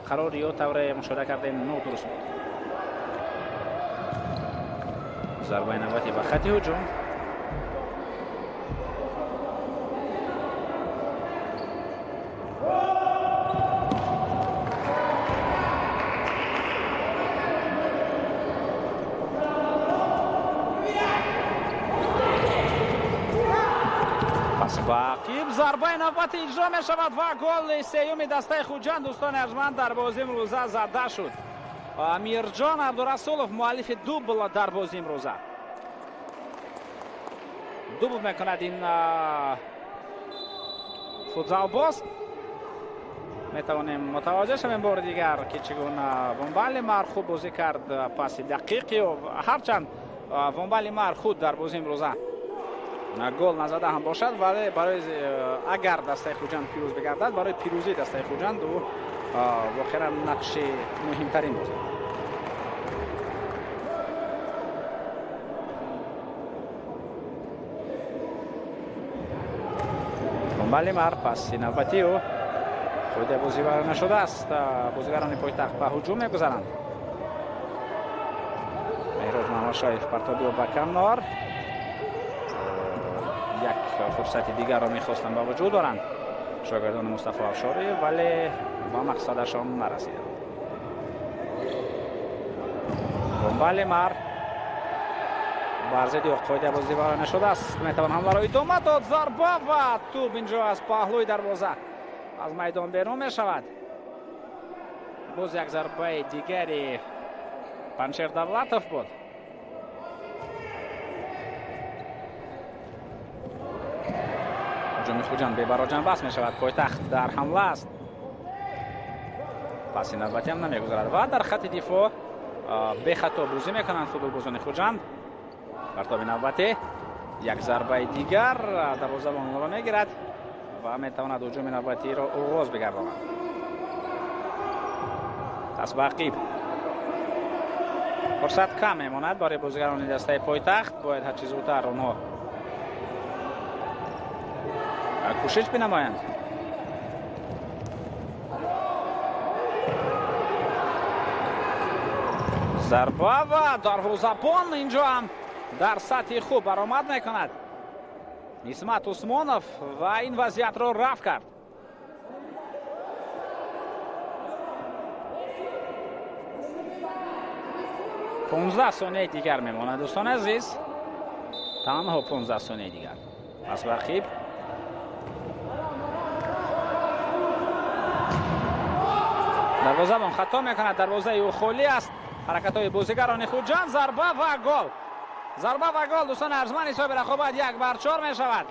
қарори ё тавре мушоҳида кардем нодуруст буд. Зарбаи навбатӣ ба хати ҳуҷум. Пас ба ақиб, зарбаи навбатӣ иҷро мешавад ва голи сеюми дастаи Хуҷанд, дӯстони арҷманд, дар бозии имрӯза зада шуд. Амирҷон Абдурасулов муаллифи дубл дар бозии имрӯза. Дубл мекунад ин футзалбоз. Метавонем мутаваҷҷеҳ шавем бори дигар, ки чӣ гуна Вомбали Мар хуб бозӣ кард, паси дақиқи. Ҳарчанд Вомбали Мар худ дар бозии имрӯза гол назада ҳам бошад, вале барои агар дастаи Хуҷанд пирӯз бигардад, барои пирӯзии дастаи Хуҷанд ӯ воқеан нақши муҳимтарин бозид. Вомбали Мар паси навбатӣ ӯ қоидаи бозӣ вайрон нашудааст. Бозигарони пойтахт ба ҳуҷум мегузаранд. Меҳроҷ Маҳмадшоев партоби ӯ ба канор. Як фурсати дигарро мехостанд ба вуҷуд доранд шогирдони Мустафо Афшорӣ, вале ба мақсадашон нарасиданд. Вомбали Мар бар зидди ӯ қоидаи бозӣ вайрон нашудааст. Метавон ҳамларо идома дод. Зарба ва тӯб инҷо аз паҳлӯи дарвоза аз майдон берун мешавад. Боз як зарбаи дигари Паншер Давлатов буд. Ҳуҷуми Хуҷанд бебароҷан бас мешавад. Пойтахт дар ҳамла аст. Паси навбатӣ ҳам намегузарад ва дар хати дифоъ бехато бозӣ мекунанд футболбозони Хуҷанд. Партоби навбатӣ, як зарбаи дигар, дарвозабон онро мегирад ва метавонад ҳуҷуми навбатиро оғоз бигардонад. Пас ба ақиб фурсат кам мемонад барои бозигарони дастаи пойтахт. Бояд ҳарчи зудтар онҳо кӯшиш бинамоянд. Зарба ва дарвозабон инҷо ҳам дар сатҳи хуб баромад мекунад Исмат Усмонов ва ин вазъиятро рафт кард. 15 сонияи дигар мемонад, дӯстони азиз, танҳо 15 сонияи дигар. Пас ба ақиб дарвозабон хато мекунад. Дарвозаи ӯ холӣ аст. Ҳаракатҳои бозигарони Хуҷанд, зарба ва гол. Зарба ва гол, дӯстони арзманд, ҳисоби рақобат 1-4 мешавад.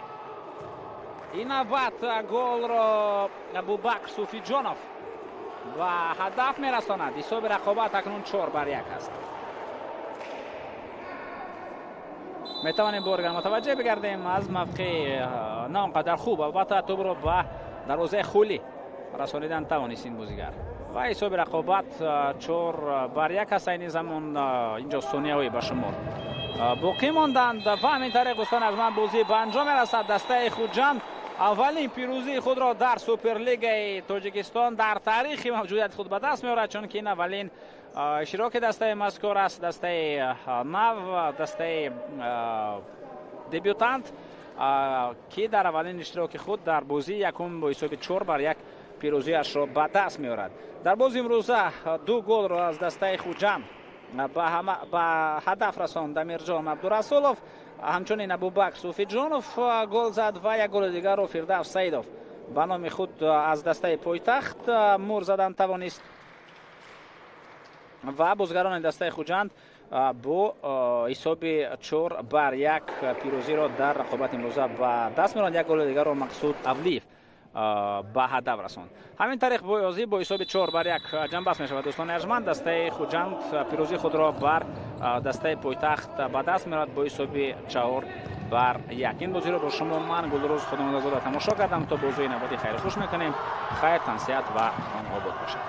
Ин навбат голро Абубакр Суфиҷонов ба ҳадаф мерасонад. Ҳисоби рақобат акнун 4-1 аст. Метавонем боргар мутаваҷҷеҳ бигардем аз мавқеи на он қадар хуб, албатта тӯбро ба дарвозаи холӣ расонидан тавонист ин бозигар ва ҳисоби рақобат 4-1 аст. Айни замон инҷо сонияҳое ба шумор боқӣ монданд ва ҳамин тариқ, дӯстон арзманд, бозӣ ба анҷом мерасад. Дастаи Хуҷанд аввалин пирӯзии худро дар Суперлигаи Тоҷикистон дар таърихи мавҷудияти худ ба даст меорад, чунки ин аввалин иштироки дастаи мазкур аст. Дастаи нав, дастаи дебютант, ки дар аввалин иштироки худ дар бозии якум бо ҳисоби 4-1 пирӯзиашро ба даст меорад. Дар бози имрӯза 2 голро аз дастаи Хуҷанд ба ҳадаф расонд Дамирҷон Абдурасулов, ҳамчунин Абубакр Суфиҷонов гол зад ва як голи дигарро Фирдавс Саидов ба номи худ аз дастаи пойтахт мур задан тавонист ва бозигарони дастаи Хуҷанд бо ҳисоби 4-1 пирӯзиро дар рақобати имрӯза ба даст меоранд. Як голи дигарро Мақсуд Авлиев ба ҳадаф расонд. Ҳамин тариқ бозӣ бо ҳисоби 4-1 ҷамъбаст мешавад. Дӯстони арҷманд, дастаи Хуҷанд пирӯзии худро бар дастаи пойтахт ба даст меорад бо ҳисоби 4-1. Ин бозиро бо шумо ман Гулрӯз Худомадазода тамошо кардам. То бозии навбатӣ хайру хуш мекунем. Хайр, тансиҳат ва хонаобод бошед.